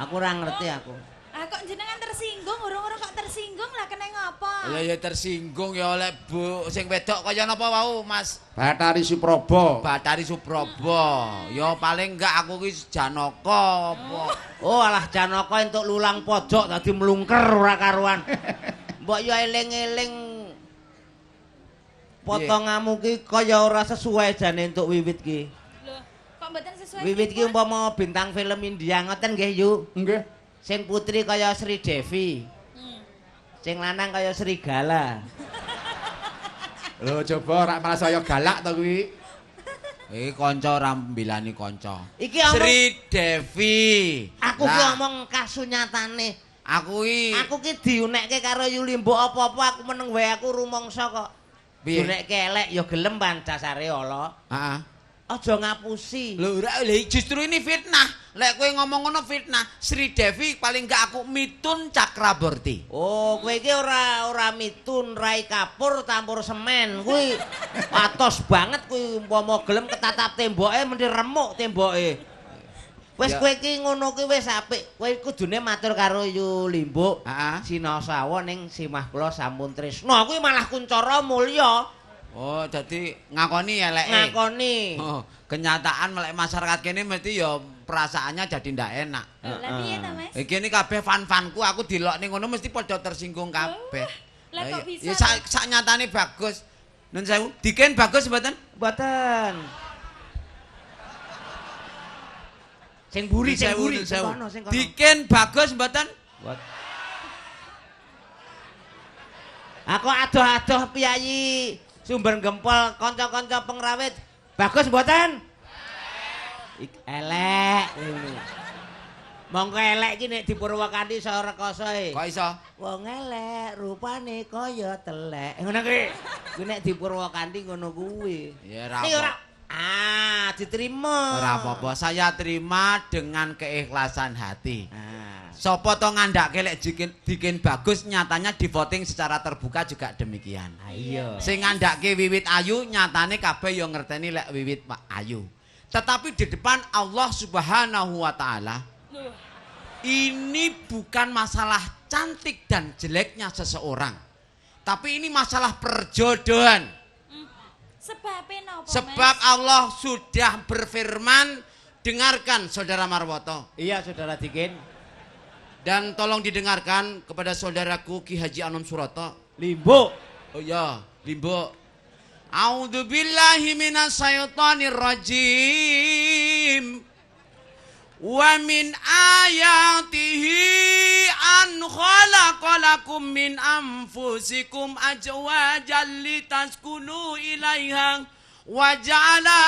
Aku ora ngerti aku. Ah kok jenengan tersinggung, urung-urung kok tersinggung lah kena ngapa? Lah ya tersinggung ya oleh Bu sing wedok kaya napa wau, Mas? Bathari Supraba. Bathari Supraba. Ya paling enggak aku ki Janaka apa. Oh alah Janaka entuk lulang pojok dadi mlungker ora karuan. Mbok ya eling-eling potonganmu ki kaya ora sesuai jane entuk wiwit ki. Lho, kok mboten sesuai? Wiwit ki umpama bintang film India ngoten nggih, Yu? Nggih. Sing putri kaya Sri Devi. Sing lanang kaya Serigala. Lho coba ora malah saya galak to kuwi. Iki kanca ora mbilani kanca. Iki omong Sri Devi. Aku ki omong kasunyatane. Aku ki aku ki diunekke karo Yu Limbo apa-apa aku meneng wae aku rumangsa kok. Piye? Diunekke elek ya gelem pancasare ala. Heeh. Aja ngapusi. Lho ora, justru ini fitnah. Lek kowe ngomong ngono fitnah. Sri Devi paling enggak aku Mitun Cakraborty. Oh, kowe iki ora mitun, rai kapur, campur semen. Kuwi atos banget kuwi umpama gelem ketatap temboke mesti remuk temboke. Wis kowe iki ngono kuwi wis apik. Kowe kudune matur karo Yu Limbuk. Heeh. Sinasawa ning simah kula sampun tresna. Kuwi malah kuncara mulya. Oh, jadi ngakoni eleke. Ngakoni. Oh, kenyataan melek masyarakat kene mesti ya perasaannya jadi ndak enak. Lah piye ta, Mas? Iki ini kabeh fan-fanku aku dilokne ngono mesti padha tersinggung kabeh. Lah kok bisa? Ya sak nyatane bagus. Nun sewu, diken bagus mboten? Mboten. Sing buri, sing buri, sing kono, sing kono. Diken bagus mboten? Mboten. Aku adoh-adoh piyayi Sumber Gempol kanca-kanca pengrawit bagus mboten? Elek ngene. Mongko elek iki nek dipurwakani iso rekoso e. Kok iso? Wong elek rupane kaya telek. Ngono kuwi. Kuwi nek dipurwakani ngono kuwi. Ya ora. Ah, diterima. Ora apa-apa, saya terima dengan keikhlasan hati. Ah. Sopo to ngandhake lek dikin bagus nyatanya di voting secara terbuka juga demikian. Ah, iya. Sing ngandhake wiwit ayu nyatane kabeh ya ngerteni lek wiwit ayu. Tetapi di depan Allah Subhanahu wa taala, ini bukan masalah cantik dan jeleknya seseorang. Tapi ini masalah perjodohan. Sebabnya napa, Sebab Allah sudah berfirman, dengarkan Saudara Marwoto. Iya, Saudara Dikin. Dan tolong didengarkan kepada saudaraku Ki Haji Anom Suroto. Limbo. Oh iya, Limbo. A'udzubillahi minasyaitonir rajim. Wa min ayatihi an khalaqalakum min anfusikum azwajan litaskunu ilaiha wa ja'ala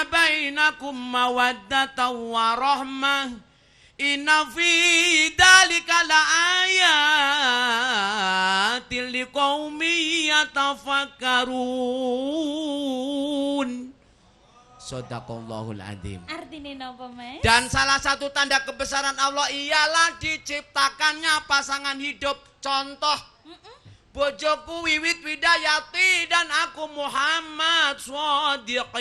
bainakum mawaddatan wa rahmah. Inna fi dzalika laayatin liqaumin yatafakkarun. Shadaqallahul adzim. Artine napa, Mas? Dan salah satu tanda kebesaran Allah ialah diciptakannya pasangan hidup. Contoh, bojoku Wiwit Widayati dan aku Muhammad Shadiqin.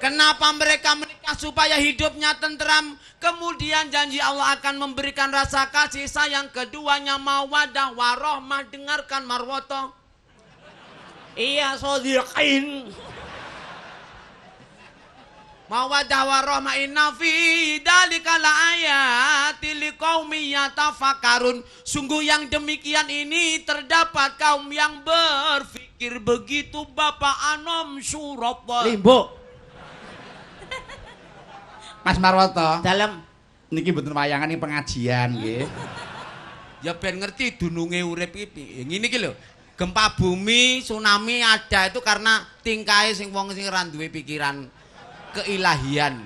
Kenapa mereka menikah? Supaya hidupnya tentram. Kemudian janji Allah akan memberikan rasa kasih sayang keduanya, mawadah warohmah. Dengarkan Marwoto. Iya, Shadiqin. Mawadah warohmah inna fi dzalika laayatin liqaumin yatafakkarun. Sungguh yang demikian ini terdapat kaum yang berpikir begitu. Bapak Anom Suroto. Limbo. Mas Marwoto. Dalem niki mboten wayangan iki pengajian nggih. Ya ben ngerti dununge urip iki. Ngene iki lho. Gempa bumi, tsunami ada itu karena tingkahe sing wong sing ora duwe pikiran keilahian.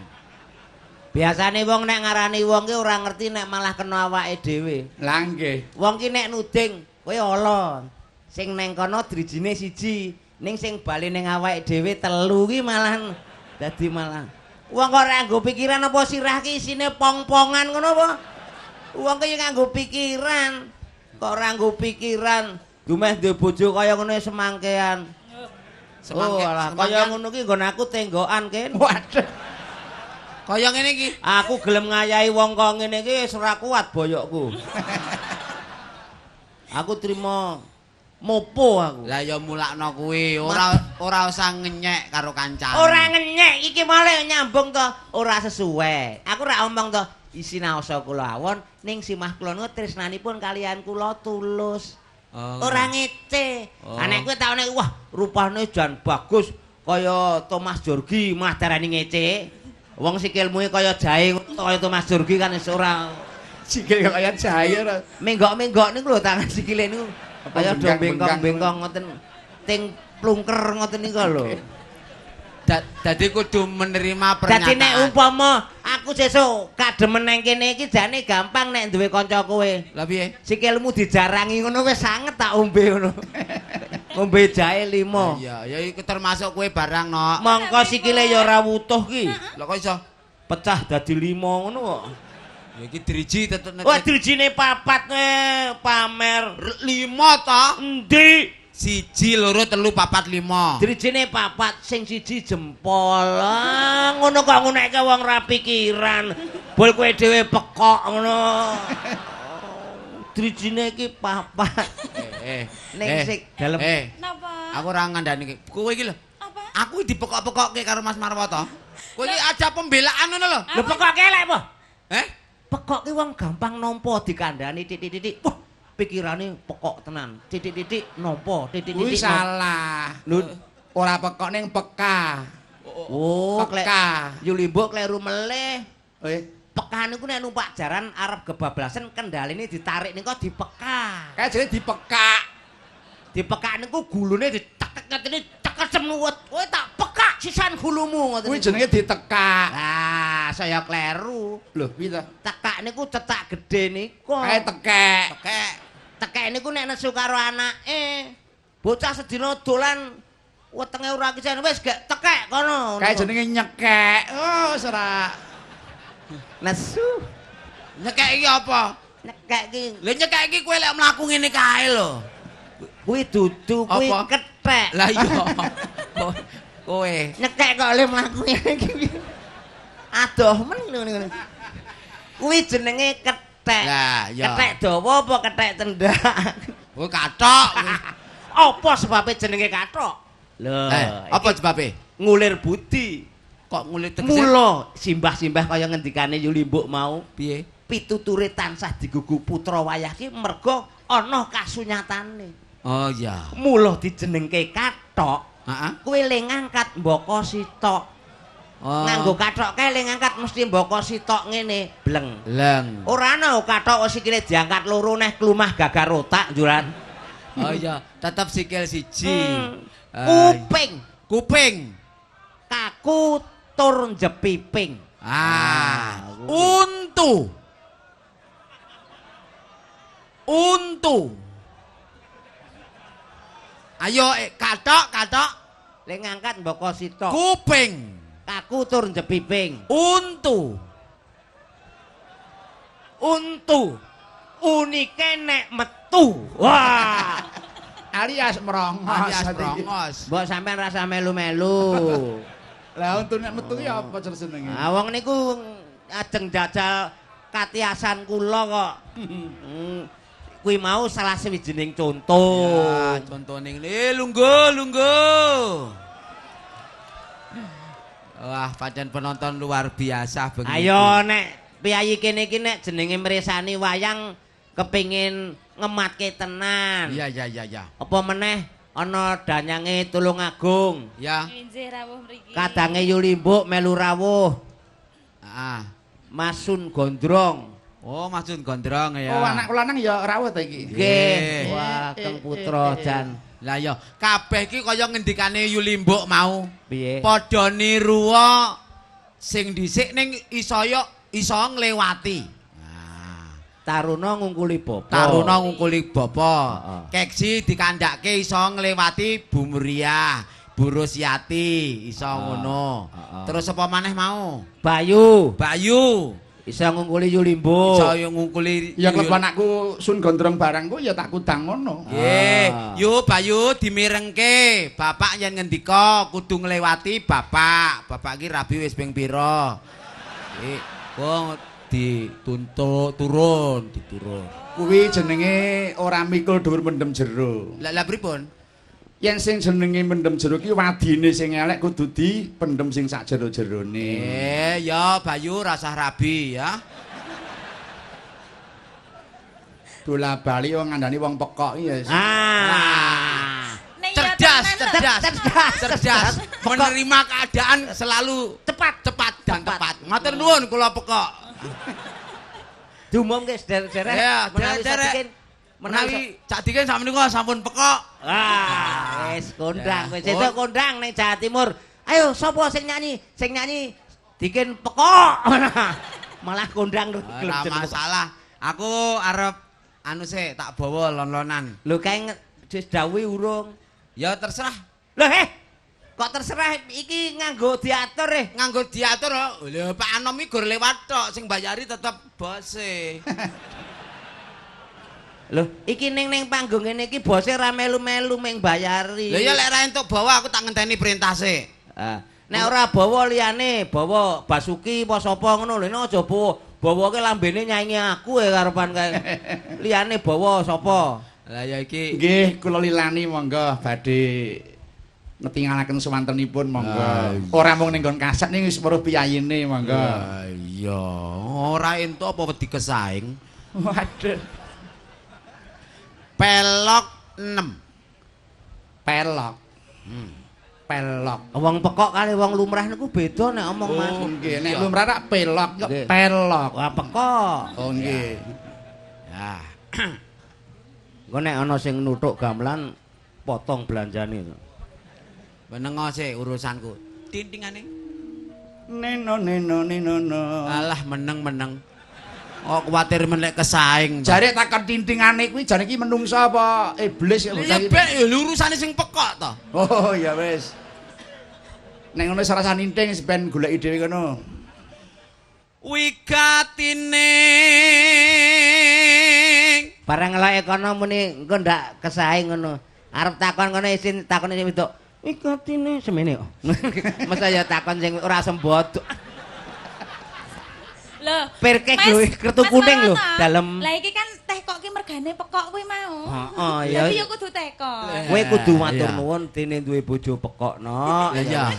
Biasane wong nek ngarani wong ki ora ngerti nek malah kena awake dhewe. Lah nggih. Wong ki nek nuding kowe ala. Sing neng kono drijine siji, ning sing bali ning awake dhewe telu ki malah dadi malah. Wong kok ora nganggo pikiran apa sirah ki isine pong-pongan ngono apa? Wong ki nganggo pikiran. Kok ora nganggo pikiran, dumeh duwe bojo kaya ngono semangkean. Semangke, oh, alah, kaya ngono ki nggon aku tenggokan ken. Waduh. Kaya ngene iki. Aku gelem ngayahi wong kok ngene iki wis ora kuat boyokku. Aku trimo mopo aku. Lah ya mulakno kuwi, ora usah ngenyek karo kancane. Ora ngenyek, iki malah nyambung to, ora sesuai. Aku ora omong to, isinaosa kula awon ning simah kula niku tresnanipun kalian kula tulus. Oh. Ora ngece. Oh. Ha nek kowe taune wah rupane jan bagus kaya Thomas Jorgi mah darani ngece. Wong sikilmu kaya jahe kaya Thomas Jorgi kan wis ora sikil kaya jahe ora. Menggok-menggok niku lho tangan sikile niku kaya do bengkong-bengkong ngoten ting plungker ngoten niku lho. Dadi kudu menerima pernyataan. Dadi nek umpama aku sesuk kademen nang kene iki jane gampang nek duwe kanca kowe. Lah piye? Sikilmu dijarangi ngono wis sanget tak ombe ngono. Ngombe jahe 5. Iya, ya iku termasuk kowe barang no. Mongko sikile ya ora wutuh ki. Lah kok iso? Pecah dadi 5 ngono kok. Ya iki driji tetep. Wah drijine 4 pamer. 5 ta? Endi? 1 2 3 4 5. Drijine 4 sing siji jempol. Ah, ngono kok ngunekke wong ra pikiran. Bol kowe dhewe pekok ngono. Drijine iki 4. Ning sik dalem. Napa? Aku ora ngandani kowe iki lho. Apa? Aku dipekok-pekokke karo Mas Marwoto. Kowe iki aja pembelaan ngono lho. Lho pekoke elek apa? Eh? Pekoke wong gampang nampa dikandani titik-titik. Wah, pikirane pekok tenan. Titik-titik nampa, titik-titik. Kuwi salah. Lho, ora pekok ning peka. Oh, peka. Yulimbo kleru meleh. Peka niku nek numpak jaran arep kebablasan kendaline ditarik niku dipeka. Kae jenenge dipekak. Dipekak niku gulune ditekek ngetene cekecem nuwut. Kowe tak pekak sisan gulumu ngoten. Kuwi jenenge ditekak. Ah, saya kleru. Lho, piye ta? Tekak niku cetak gedhe niku. Kae tekek. Tekek. Tekek niku nek nesu karo anake. Bocah sedina dolan wetenge ora kisen wis gek tekek kono. Kae jenenge nyekek. Oh, ora. Nesu. Nyekek iki apa? Nyekek iki. Lha nyekek iki kowe lek mlaku ngene kae lho. Kuwi dudu kuwi kethek. Lah iya. Kowe nyekek kok le mlaku ngene iki. Adoh men ngene. Kuwi jenenge kethek. Lah iya. Kethek dawa apa kethek cendhak? Oh kathok. Apa sebabe jenenge kathok? Lho, apa sebabe? Ngulir budi. Kok ngulir tegese? Mula simbah-simbah kaya ngendikane Yulimbuk mau. Piye? Pituture tansah digugu putra wayah ki merga ana kasunyatane. Oh iya. Mula dijenengke kathok. Heeh. Kuwi le ngangkat mbaka sitok. Oh. Nganggo kathok kae le ngangkat mesti mbaka sitok ngene, bleng. Bleng. Ora ana kathok sikile diangkat loro neh klumah gagar otak njuran. Oh iya, tetep sikil siji. Kuping. Kuping. Kaku tur njepiping. Ah, untu. Untu. Ayo kathok, kathok. Le ngangkat mbaka sitok. Kuping. Kaku tur njepiping. Untu. Untu. Unike nek metu. Wah. Alias merongos. Alias merongos. Mbok sampean rasa melu-melu. Lah untu nek metu ki apa jenenge? Ah wong niku ajeng jajal katiasan kula kok. Kuwi mau salah sawijining contoh. Ya, contone ngene. Lungguh, lungguh. Wah, pancen penonton luar biasa bengi. Ayo nek piyayi kene iki nek jenenge mresani wayang kepingin ngematke tenan. Iya, iya, iya, iya. Apa meneh ana danyange Tulungagung. Ya. Injih rawuh mriki. Kadange Yulimbuk melu rawuh. Heeh. Mas Sun Gondrong. Oh, Mas Sun Gondrong ya. Oh, anak lanang ya rawuh ta iki. Nggih. Wah, Kang Putra jan. Lah ya, kabeh iki kaya ngendikane Yulimbuk mau. Piye? Padha niruwa sing dhisik ning iso yo iso nglewati. Nah, Taruna ngungkuli bapa. Taruna ngungkuli bapa. Heeh. Keksi dikandhake iso nglewati Bu Muriah, Bu Rusyati, iso ngono. Terus apa maneh mau? Bayu Bayu iso ngungkuli Yulimbo. iso yo ngungkuli Ya klebu anakku Sun Gondrong barang ku ya tak kudang ngono. Nggih, Ah. yo Bayu dimirengke. Bapak yen ngendika kudu nglewati bapak. Bapak iki rabi wis ping pira? Wong dituntut turun, diturun. Kuwi jenenge ora mikul dhuwur mendem jero. Lah lah pripun? Yen sing jenenge mendem jero ki wadine sing elek kudu dipendem sing sak jero-jerone. Ya Bayu rasah rabi ya. Bola bali wong ngandani wong pekok iki ya. Ah. Nek iya Cerdas, tenan lho. cerdas, Cerdas, cerdas. Menerima keadaan selalu Cepat. cepat dan tepat. Matur nuwun kula pekok. Diumumke sederek-sederek. Ya, menawi derek-derek. Sadikin menawi Menawi Cak Dikin sakmenika sampun pekok. Ah, wis kondang, Ya. wis sesuk kondang ning Jawa Timur. Ayo sapa sing nyanyi? Sing nyanyi Dikin pekok. Malah kondang lho. Ora masalah. Aku arep anu sik tak bawa lon-lonan. Lho kae wis dawuhi urung. Ya terserah. Lho eh kok terserah iki nganggo diatur eh. Nganggo diatur kok. Lho Pak Anom iki gur lewat tok, sing bayari tetep bose. Lho iki ning ning panggung ngene iki bose ra melu-melu meng bayari. Lho ya lek ra entuk bawa aku tak ngenteni perintah sik. Ah, nek ora bawa liyane, bawa Basuki apa sapa ngono lho, nek aja bawa. Bawake lambene nyaingi aku e karepan kae. Liyane bawa sapa? Lah ya iki Nggih, kula lilani monggo badhe ngetingalaken swantenipun monggo. Ah, iya. Ora mung ning nggon kaset ning wis weruh piyayine monggo. Lah iya, ora entuk apa wedi kesaing. Waduh. Pelok 6. Pelok. Pelok. Wong pekok kali wong lumrah niku beda nek omong Mas. Oh, nggih, nek iya. lumrah rak pelok kok Nggih. pelok. Wah pekok. Oh nggih. Ya. Engko nek ana sing nuthuk gamelan potong belanjane. Menengo sik urusanku. Tintingane. Neno neno neno no. Alah meneng-meneng. Oh kuwatir men lek kesaing. Jare takon tintingane kuwi jare iki menungso apa iblis ya Ya bek ya urusane sing pekok to. Oh ya wis. Nek ngono ora usah ninting ben goleki dhewe kono. Wigatine Barang ngeloke kono muni engko ndak kesaing ngono. Arep takon kono isin takon sing wedok. Iku atine semene kok. Masa ya takon sing ora sembodok. Lho, Pirkek Mas, lho, kertu Mas kuning lho, Marwoto. dalem. Lah iki kan teh kok ki mergane pekok kuwi mau. Heeh, ya. Dadi ya kudu tekok. Kowe kudu matur Iya. nuwun dene duwe bojo pekok no. Lah iya.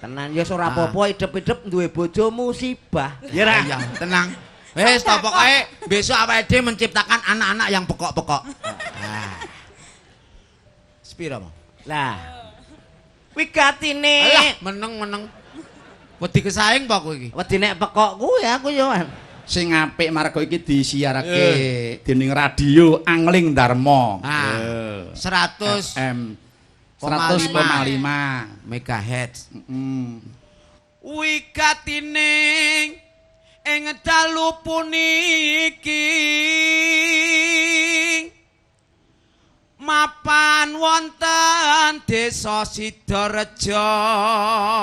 Tenan ya ora apa-apa idep-idep duwe bojo musibah. Ya ra? Iya, tenang. Wis to pokoke besok awake dhewe menciptakan anak-anak yang pekok-pekok. Nah. Sepira, Mo? Lah. Wigatine. Alah, meneng-meneng. Wedi kesaing apa kowe iki? Wedi nek pekok kuwi aku ya. Wan. Sing apik marga iki disiarake dening radio Angling Dharma. Ah, 100 FM 100,5. megahertz. Heeh. Wigatine ing dalu puniki mapan wonten desa Sidorejo.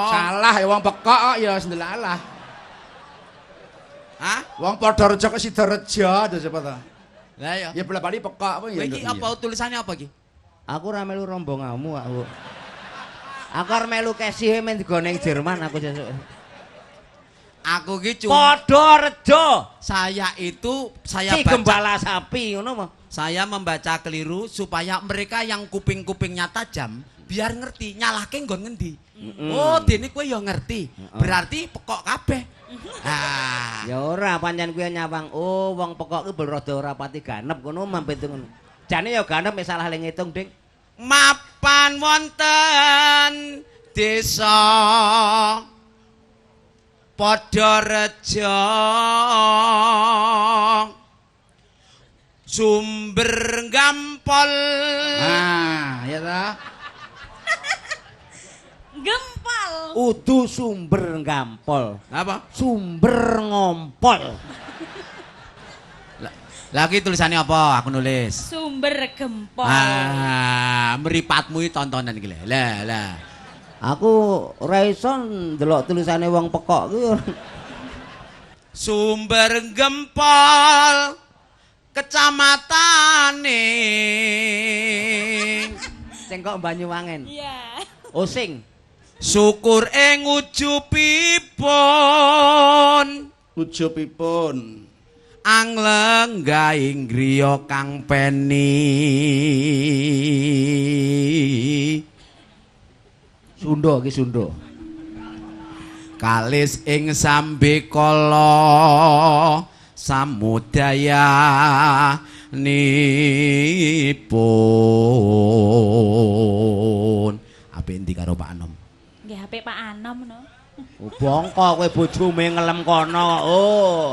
Salah ya wong pekok kok ya sendelalah. Hah? Wong padha rejo kok Sidorejo terus apa to? Lah ya. Ya bola-bali pekok apa ya. Kowe iki apa tulisannya apa iki? Aku ora melu rombonganmu aku. Aku arep melu kesihe men digo ning Jerman aku sesuk. Aku ki cuma Padha rejo. saya itu saya Si baca gembala sapi ngono mah. saya membaca keliru supaya mereka yang kuping-kupingnya tajam biar ngerti nyalahke nggon ngendi. Oh, dene kowe ya ngerti. Berarti pekok kabeh. Ah. Ya ora pancen kuwi nyawang. Oh, wong pekok ki bel rada ora pati ganep ngono mampir ngono. Jane ya ganep mek salah le ngitung, Ding. Mapan wonten desa Padha Reja Sumber Gampol. Ah, ya ta. Gempol. Udu sumber gampol. Apa? Sumber ngompol. Lagi tulisannya apa? Aku nulis. Sumber gempol. Ah, mripatmu iki tontonan iki lho. Lah, lah. Aku ora iso ndelok tulisane wong pekok kuwi. Sumber Gempol kecamatane. Sing kok Banyuwangen. Iya. Osing. Syukur ing ujubipun. Ujubipun. Anglenggaing griya kang peni. Sunda iki Sunda. Kalis ing sambekala samudaya nipun. Apik endi karo Pak Anom? Nggih HP Pak Anom no. Oh, bongko kowe bojomu ngelem kono. Oh.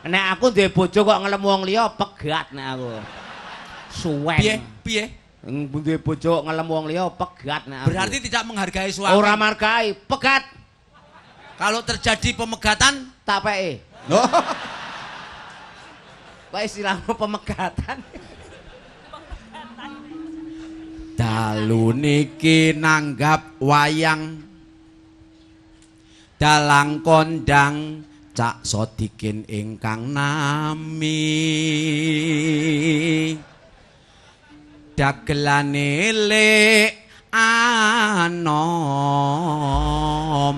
Nek aku duwe bojo kok ngelem wong liya pegat nek aku. Suwen. Piye? Piye? Duwe bojo ngelem wong liya pegat nek aku. Berarti tidak menghargai suami. Ora margai, pegat Kalau terjadi pemegatan, tak peke. Oh. Kok istilahmu pemegatan? Dalu niki nanggap wayang dalang kondang Cak Sodikin ingkang nami dagelane Lek Anom.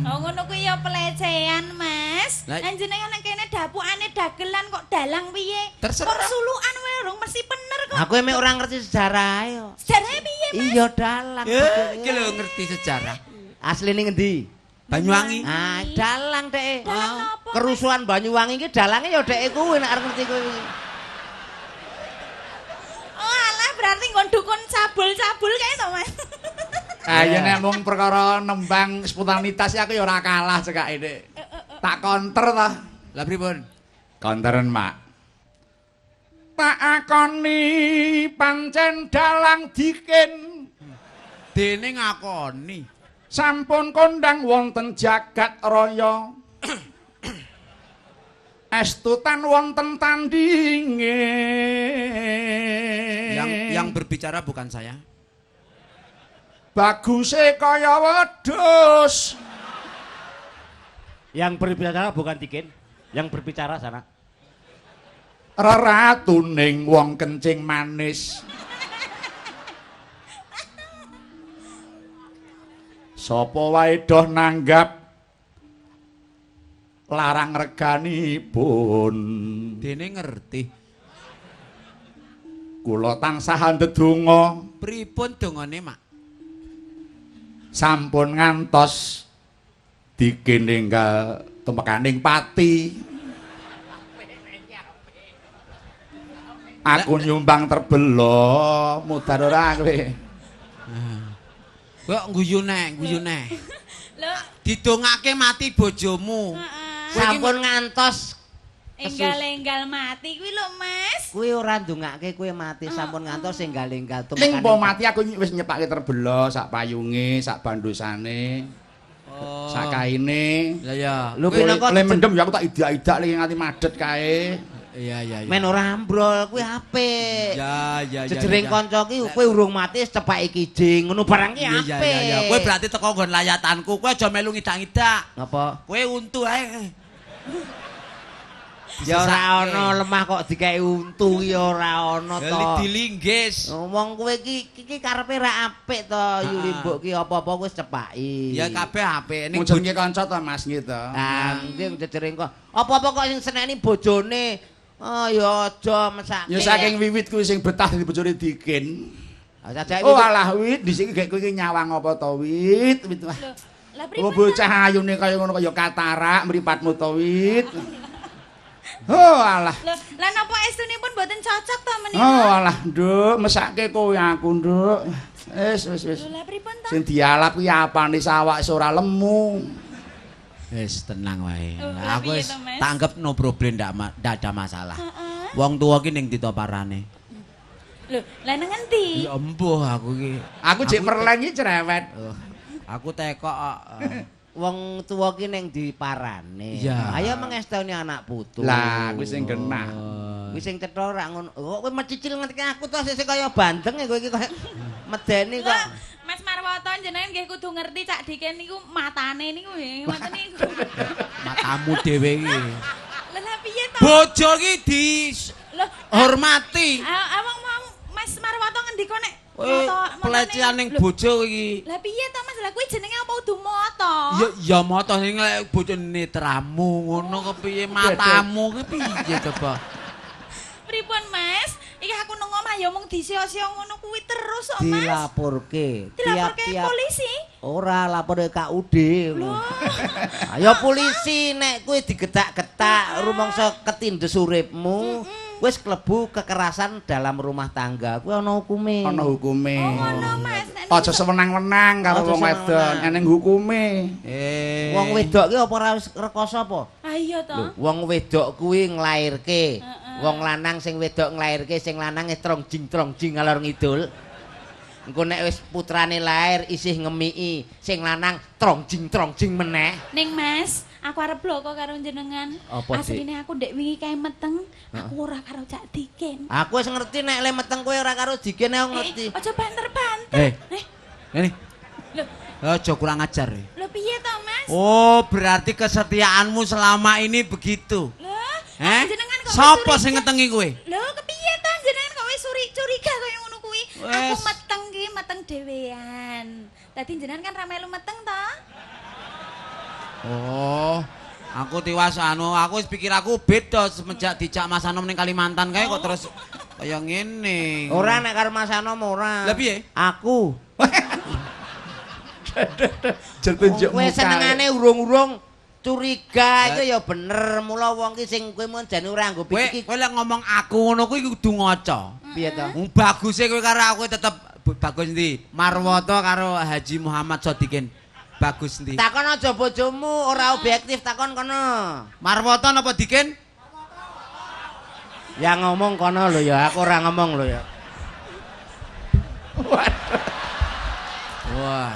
Oh ngono kuwi ya pelecehan, Mas. Lah- Lah jenengan nang kene dapukane dagelan kok dalang piye? Terserah. Kok sulukan wae urung mesti bener kok. Aku emang ora ngerti sejarah yo. Sejarahe piye, Mas? Iya dalang. Eh, iki lho ngerti sejarah. Asline ngendi? Banyuwangi. Ah, dalang dhek. Dalang napa, Mas? Kerusuhan Banyuwangi iki dalange ya dhek kuwi nek arep ngerti kuwi. Oh alah berarti nggon dukun cabul-cabul kae to, Mas. Ah ya nek mung perkara nembang spontanitas aku ya ora kalah cekake, Dik. Tak konter ta. Lah pripun? Konteren, Mak. Tak akoni pancen dalang dikin Dene ngakoni. Sampun kondang wonten jagat raya. Estutan wonten tandinge. Yang berbicara bukan saya. Baguse kaya wedhus. Yang berbicara bukan Tikin, yang berbicara sana. Reratuning wong kencing manis. Sapa wae doh nanggap larang reganipun. Dene ngerti. Kula tansah ndedonga. Pripun dongane, Mak? Sampun ngantos dikininggal tumekaning pati. Aku nyumbang terbelo, mudar ora kowe. Kok guyu neh, guyu neh. Lho, Didongake mati bojomu. heeh. Sampun ngantos Enggal-enggal mati kuwi lho, Mas. kuwi ora ndongake kowe mati, sampun ngantos enggal-enggal Ning po mati aku wis nyepake terbelo sak payunge, sak bandosane, Oh. sak kaine. Lah ya. Lho, Le pinangka le mendem ya aku tak idak-idak lagi nganti madet kae. Iya iya iya. Men ora ambrol kuwi apik. Ya ya ya. Jejering ya. kanca ki kowe urung mati wis cepake kijing ngono barang ki Iya iya apik. iya iya. Kowe berarti teko nggon layatanku, kowe aja melu ngidak-ngidak. Ngapa? Kowe untu ae. Ya ora ana lemah kok dikeki untu ki ya ora ana Ya to. dilinggis. Wong kowe iki iki karepe ra apik to Yuli mbok ki apa-apa wis cepaki. Ya kabeh apik ning Ning jenenge kanca to Mas gitu. Ah, nggih jejering kok. Apa-apa kok sing seneni bojone. Oh ya aja mesake. Ya saking wiwit kuwi sing betah dadi bojone Dikin. Ah, sajake Oh alah wit dhisik gek kowe iki nyawang apa to wit wit. Wah. Lho, lah Oh pripun? bocah ayune kaya ngono kaya katarak mripatmu to wit. Oh alah. Lho, lah napa estunipun mboten cocok to menika? Oh alah nduk mesake kowe aku nduk. Wis wis wis. Lho lah pripun to? Sing dialap kuwi apane sawak wis ora lemu. Wis tenang wae. Oh, lah Aku piye wis to, Mas? tak anggap no problem, ndak ada masalah. Heeh. Wong tuwa ki ning ndi to parane? Lho, lah nang ngendi? Ya embuh aku ki. Aku jek perleng iki cerewet. Oh, aku tekok kok. Wong tuwa ki ning ndi parane. Iya. Ayo mengestoni anak putu. Lah, kuwi sing genah. Kuwi sing cetha ora ngono. Kok kowe mecicil ngerti aku to sing kaya bandeng kowe iki kaya medeni kok. Lah, Mas Marwoto jenengan nggih kudu ngerti Cak Diken niku matane niku nggih ngoten niku. Matamu dhewe iki. Lah lah piye to? Bojo ki di Lho, hormati. awang mau Mas Marwoto ngendika nek Kowe pelecehan ning bojo iki. Lah piye to Mas? Lah kuwi jenenge apa udu moto? Ya ya moto sing lek bojone netramu ngono kepiye matamu ki piye coba? Pripun Mas? Iki aku nang omah ya mung disio-sio ngono kuwi terus kok Mas. Dilaporke. Dilaporke Tiap-tiap polisi. Ora lapor ke KUD. Lho. Ayo polisi nek kowe digetak-getak rumangsa ketindes uripmu, wis klebu kekerasan dalam rumah tangga. Kuwi ana hukume. Ana hukume. Oh ngono Mas. Nek Aja sewenang-wenang karo Aja wong wedon, sewenang-wenang. eneng hukume. Eh. Wong wedok ki apa ora wis rekoso apa? Ah iya to. Lho, wong wedok kuwi nglairke. Heeh. Wong lanang sing wedok nglairke, sing lanang wis trongjing-trongjing ngalor ngidul. Engko nek wis putrane lair isih ngemiki, sing lanang trongjing-trongjing meneh. Ning Mas, aku arep bloko karo jenengan. Apa, Dik? Asline aku ndek wingi kae meteng, aku ora karo Cak Diken. Aku wis ngerti nek le meteng kowe ora karo Diken aku ngerti. Eh, aja banter-banter. Eh. Eh, Ngene. lho, Aja kurang ajar. eh. lho piye to Mas? Oh, berarti kesetiaanmu selama ini begitu. Lho, Eh? jenengan kok wis Sopo curiga? sing ngetengi kowe? Lho, kepiye to jenengan kok wis curiga kaya ngono kuwi? Aku Wes. meteng ki meteng dhewean. Dadi jenengan kan ra melu meteng to? Oh, aku tiwas anu, aku wis pikir aku beda semenjak dijak Mas Anom ning Kalimantan kae kok terus kaya ngene. Ora nek karo Mas Anom ora. Lah piye? Aku. Jentunjuk Kowe muka. senengane urung-urung curiga itu ya bener. Mula wong ki sing kowe mun jane ora nggo Kowe pikir kowe lek ngomong aku ngono kuwi kudu ngaca. piye to? Wong baguse kowe karo aku tetep bagus ndi? Marwoto karo Haji Muhammad Sodikin. Bagus ndi? Takon aja bojomu ora objektif takon kono. Marwoto napa Dikin? Ya ngomong kono lho ya, aku ora ngomong lho ya. Wah.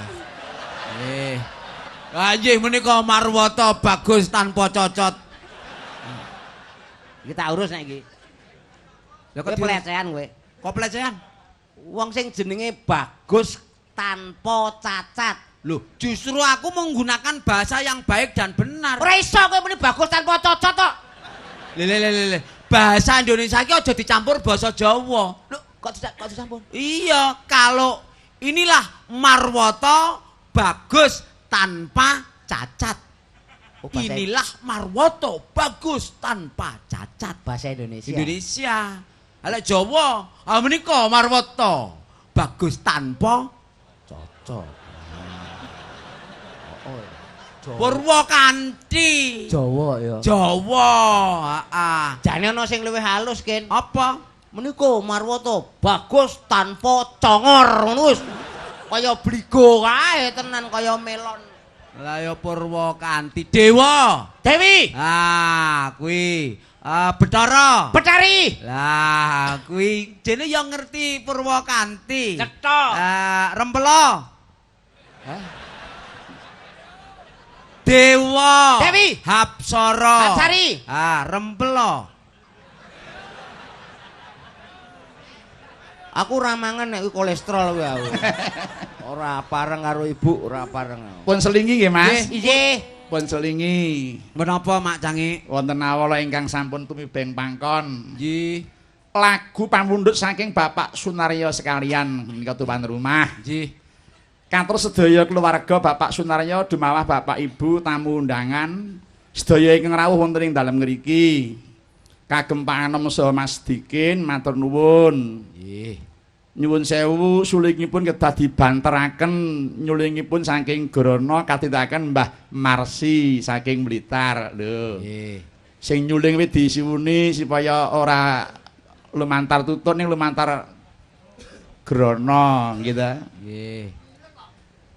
Eh. Ah nggih menika Marwoto bagus tanpa cocot. Iki tak urus nek iki. Lah Kowe pelecehan kowe. Kok pelecehan? Wong sing jenenge bagus tanpa cacat. Loh, justru aku menggunakan bahasa yang baik dan benar. Ora iso kowe muni bagus tanpa cocot kok. Le le le le, le. Bahasa Indonesia iki aja dicampur bahasa Jawa. Lho, kok tidak kok dicampur? Iya, kalau inilah Marwoto bagus tanpa cacat. Oh, bahasa, Inilah Marwoto bagus tanpa cacat. bahasa Indonesia. Indonesia. Lek Jawa, ah menika Marwoto bagus tanpa Cocok. Oh. Jawa. Purwakanthi. Jawa ya. Jawa, heeh. Jane ana sing luwih halus, Ken. Apa? Menika Marwoto bagus tanpa congor ngono wis. Kaya bligo kae tenan kaya melon. Lah ya Purwakanthi Dewa. Dewi, Ah, kuwi Betara. Betari. Lah, kuwi jene ya ngerti Purwakanthi. Cetha. Ah, Rempelo. Dewa. Dewi. Hapsara. Hapsari. Ah, Rempelo. Aku ora mangan nek kuwi kolesterol kuwi aku. Ora pareng karo ibu, ora pareng. Pun selingi nggih, Mas. Nggih. Pun selingi. Menapa Mak Cangi? Wonten awala ingkang sampun tumibeng pangkon. Nggih. Lagu pamundhut saking Bapak Sunaryo sekalian menika tuan rumah. Nggih. Katur sedaya keluarga Bapak Sunaryo dumawah Bapak Ibu tamu undangan sedaya ingkang rawuh wonten ing dalem ngriki. Kagem Pak Anom saha Mas Dikin matur nuwun. Nggih. Nyuwun sewu sulingipun kedah dibanteraken nyulingipun saking Grana katindakaken Mbah Marsi saking Blitar. Lho. Nggih. Sing nyuling kuwi disiwuni supaya ora lumantar tutut ning lumantar Grono gitu. Nggih.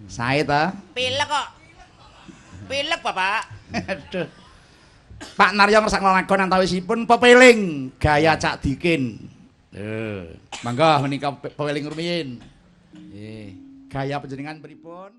Sae ta? Pilek kok. Pilek, Bapak. Aduh. Pak Naryo ngersakno lakon antawisipun pepeling gaya Cak Dikin. Lho, mangga menika pepeling rumiyin. Nggih. Gaya panjenengan pripun?